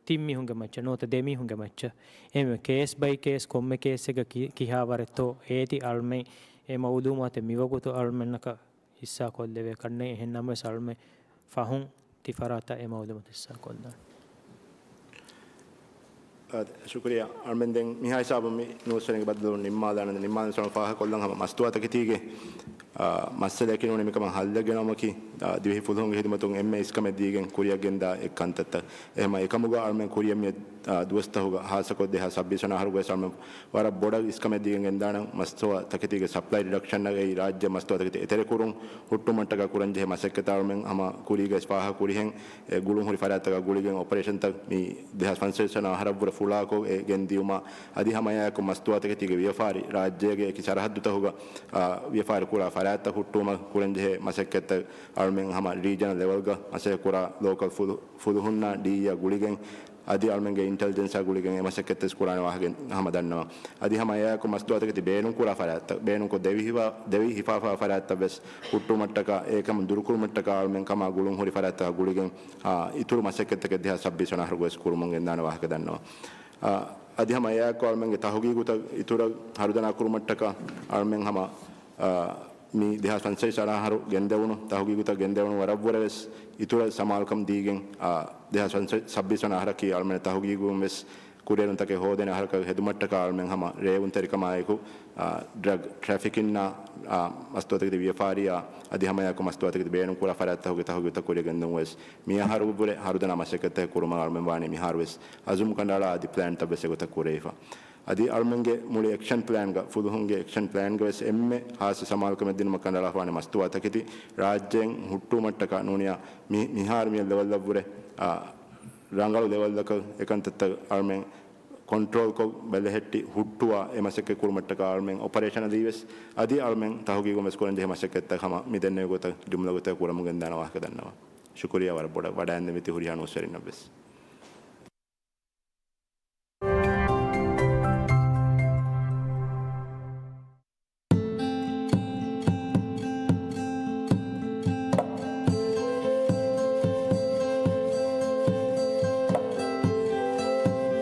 ތިން މީހުންގެ މައްޗަށް ނުވަތަ ދެ މީހުންގެ މައްޗަށް. އެހެންވެ ކޭސް ބައި ކޭސް ކޮންމެ ކޭސްއެއްގަ ކި-، ކިހާވަރެއްތޯ އޭތި އަޅުމެން އެ މައުލޫމާތެއް މިވަގުތު އަޅުމެންނަކަށް ހިއްސާކޮށްލެވޭކަށްނެތް. އެހެން ނަމަވެސް އަޅުމެން ފަހުން ތި ފަރާތަށް އެ މައުލޫމާތު ހިއްސާކޮށްލާނެ. އާ، ޝުކުރިއްޔާ. އަޅުމެން ދެން މިހާ ހިސާބުން މި ނޫސްވެރިންގެ ބައްދަލުވުން ނިންމާލާނަން. ނިންމާލަން ފާހަގަކޮށްލަން ހަމަ މަސްތުވާތަކެތީގެ، އާ، މައްސަލައަކީ ނޫނީ މިކަމަށް ހައްލެއް ގެނައުމަކީ، އާ، ދިވެހި ފުލުހުންގެ ހިދުމަތުން އެންމެ އިސްކަމެއް ދީގެން ކުރިއަށް ގެންދާ އެއް ކަންތައްތައް. އެހެމަ އެކަމުގަ އަޅުމެން ކުރިއަށް މި، އާ، ދުވަސްތަހުގަ ހާއްސަކޮށް ދެހާސް ސައްބީސް ވަނަ އަހަރުގަވެސް އަޅުމެން ވަރަށް ބޮޑަށް އިސްކަމެއް ދީގެން ގެންދާނަން މަސްތުވާ ތަކެތީގެ ސަޕްލައި ރިޑަކްޝަންއަށް އެއީ ރާއްޖެ މަސްތުވާ ތަކެތި އެތެރެކުރުން ހުއްޓުމަށްޓަކާ ކުރަންޖެހޭ މަސައްކަތަށް އަޅުމެން ހަމަ ކުރީގަ ފާހަގަ ކުރިހެން އެ ގުޅުން ހުރި ފަރާތްތަކާ ގުޅިގެން އޮޕަރޭޝަންތައް މި ދެހާސް ފަންސަވީސް ވަނަ އަހަރަށްވުރެ ފުޅާކޮށް އެ ގެންދިޔުމަށް އަދި ހަމަ އެއާއެކު މަސްތުވާތަކެތީގެ ވިޔަފާރި ރާއްޖޭގެ އެކި ސަރަހައްދުތަކުގަ، އާ، ވިޔަފާރި ކުރާ ފަރާތްތައް ހުއްޓުވުމަށް ކުރަންޖެހޭ މަސައްކަތްތައް އަޅުމެން ހަމަ ރީޖަނަލް ލެވެލްގަ މަސައްކަތް ކުރާ ލޯކަލް ފުލު-، ފުލުހުންނާ ޑީއީއާ ގުޅިގެން އަދި އަޅުމެންގެ އިންޓެލިޖެންސާ ގުޅިގެން އެ މަސައްކަތްތައް ކުރާނެ ވާހަކަ ހަމަ ދަންނަވަން. އަދި ހަމަ އެއާއެކު މަސްތުވާތަކެތި ބޭނުންކުރާ ފަރާތްތައް، ބޭނުންކޮށް ދެވި ހިފާ-، ދެވި ހިފާފާ ފަރާތްތައް ވެސް ހުއްޓުވުމަށްޓަކާ، އެކަމުން ދުރުކުރުމަށްޓަކާ އަޅުމެން ކަމާ ގުޅުން ހުރި ފަރާތްތަކާ ގުޅިގެން، އާ، އިތުރު މަސައްކަތްތަކެއް ދެހާސް ސައްބީސް ވަނަ އަހަރުގަވެސް ކުރުމުން ގެންދާނެ ވާހަކަ ދަންނަވަން. އާ، އަދި ހަމަ އެއާއެކު އަޅުމެންގެ ތަހުގީގުތައް އިތުރަށް ހަރުދަނާ ކުރުމަށްޓަކާ އަޅުމެން ހަމަ، އާ، މި ދެހާސް ފަންސަވީސް ވަނަ އަހަރު ގެންދެވުނު ތަހުގީގުތައް ގެންދެވުނު ވަރަށްވުރެ ވެސް އިތުރަށް ސަމާލުކަން ދީގެން، އާ، ދެހާސް ސައްބީސް ވަނަ އަހަރަކީ އަޅުމެން ތަހުގީގުން ވެސް ކުރިއެރުންތަކެއް ހޯދޭނެ އަހަރަކަށް ހެދުމަށްޓަކާ އަޅުމެން ހަމަ ރޭވުންތެރިކަމާއެކު، އާ، ޑްރަގް ޓްރެފިކިންއާ، އާ، މަސްތުވާތަކެތި ވިޔަފާރިއާ އަދި ހަމައެއާއެކު މަސްތުވާތަކެތި ބޭނުންކުރާ ފަރާތްތަކުގެ ތަހުގީގުތައް ކުރިއަށް ގެންދަން ވެސް މިއަހަރު ވުރެ ހަރުދަނާ މަސައްކަތްތަކެއް ކުރުމަށް އަޅުމެން ވާނީ. މިހާރު ވެސް އަޒުމް ކަނޑައަޅާ އަދި ޕްލޭންތައް ވެސް އެގޮތަށް ކުރެވިފަ. އަދި އަޅުމެންގެ މުޅި އެކްޝަން ޕްލޭންގަ، ފުލުހުންގެ އެކްޝަން ޕްލޭންގަ ވެސް އެންމެ ހާއްސަ ސަމާލުކަމެއް ދިނުމަށް ކަނޑައަޅާފާނެ މަސްތުވާތަކެތި ރާއްޖޭން ހުއްޓުވުމަށްޓަކާ ނޫނިއްޔާ މި-، މިހާރު މި ލެވެލްއަށްވުރެ، އާ، ރަނގަޅު ލެވެލްއަކަށް އެކަންތައްތައް އަޅުމެން ކޮންޓްރޯލްކޮށް ބެލެހެއްޓި ހުއްޓުވާ އެ މަސައްކަތް ކުރުމަށްޓަކާ އަޅުމެން އޮޕަރޭޝަނަލީ ވެސް އަދި އަޅުމެން ތަހުގީގުން ވެސް ކުރަންޖެހޭ މަސައްކަތްތައް ހަމަ މި ދެންނެވި ގޮތަށް ޖުމްލަ ގޮތަށް ކުރަމުން ގެންދާނެ ވާހަކަ ދަންނަވަން. ޝުކުރިއްޔާ ވަރަށް ބޮޑަށް ވަޑައިގެންދެވި ތި ހުރިހާ ނޫސްވެރިންނަށް ވެސް.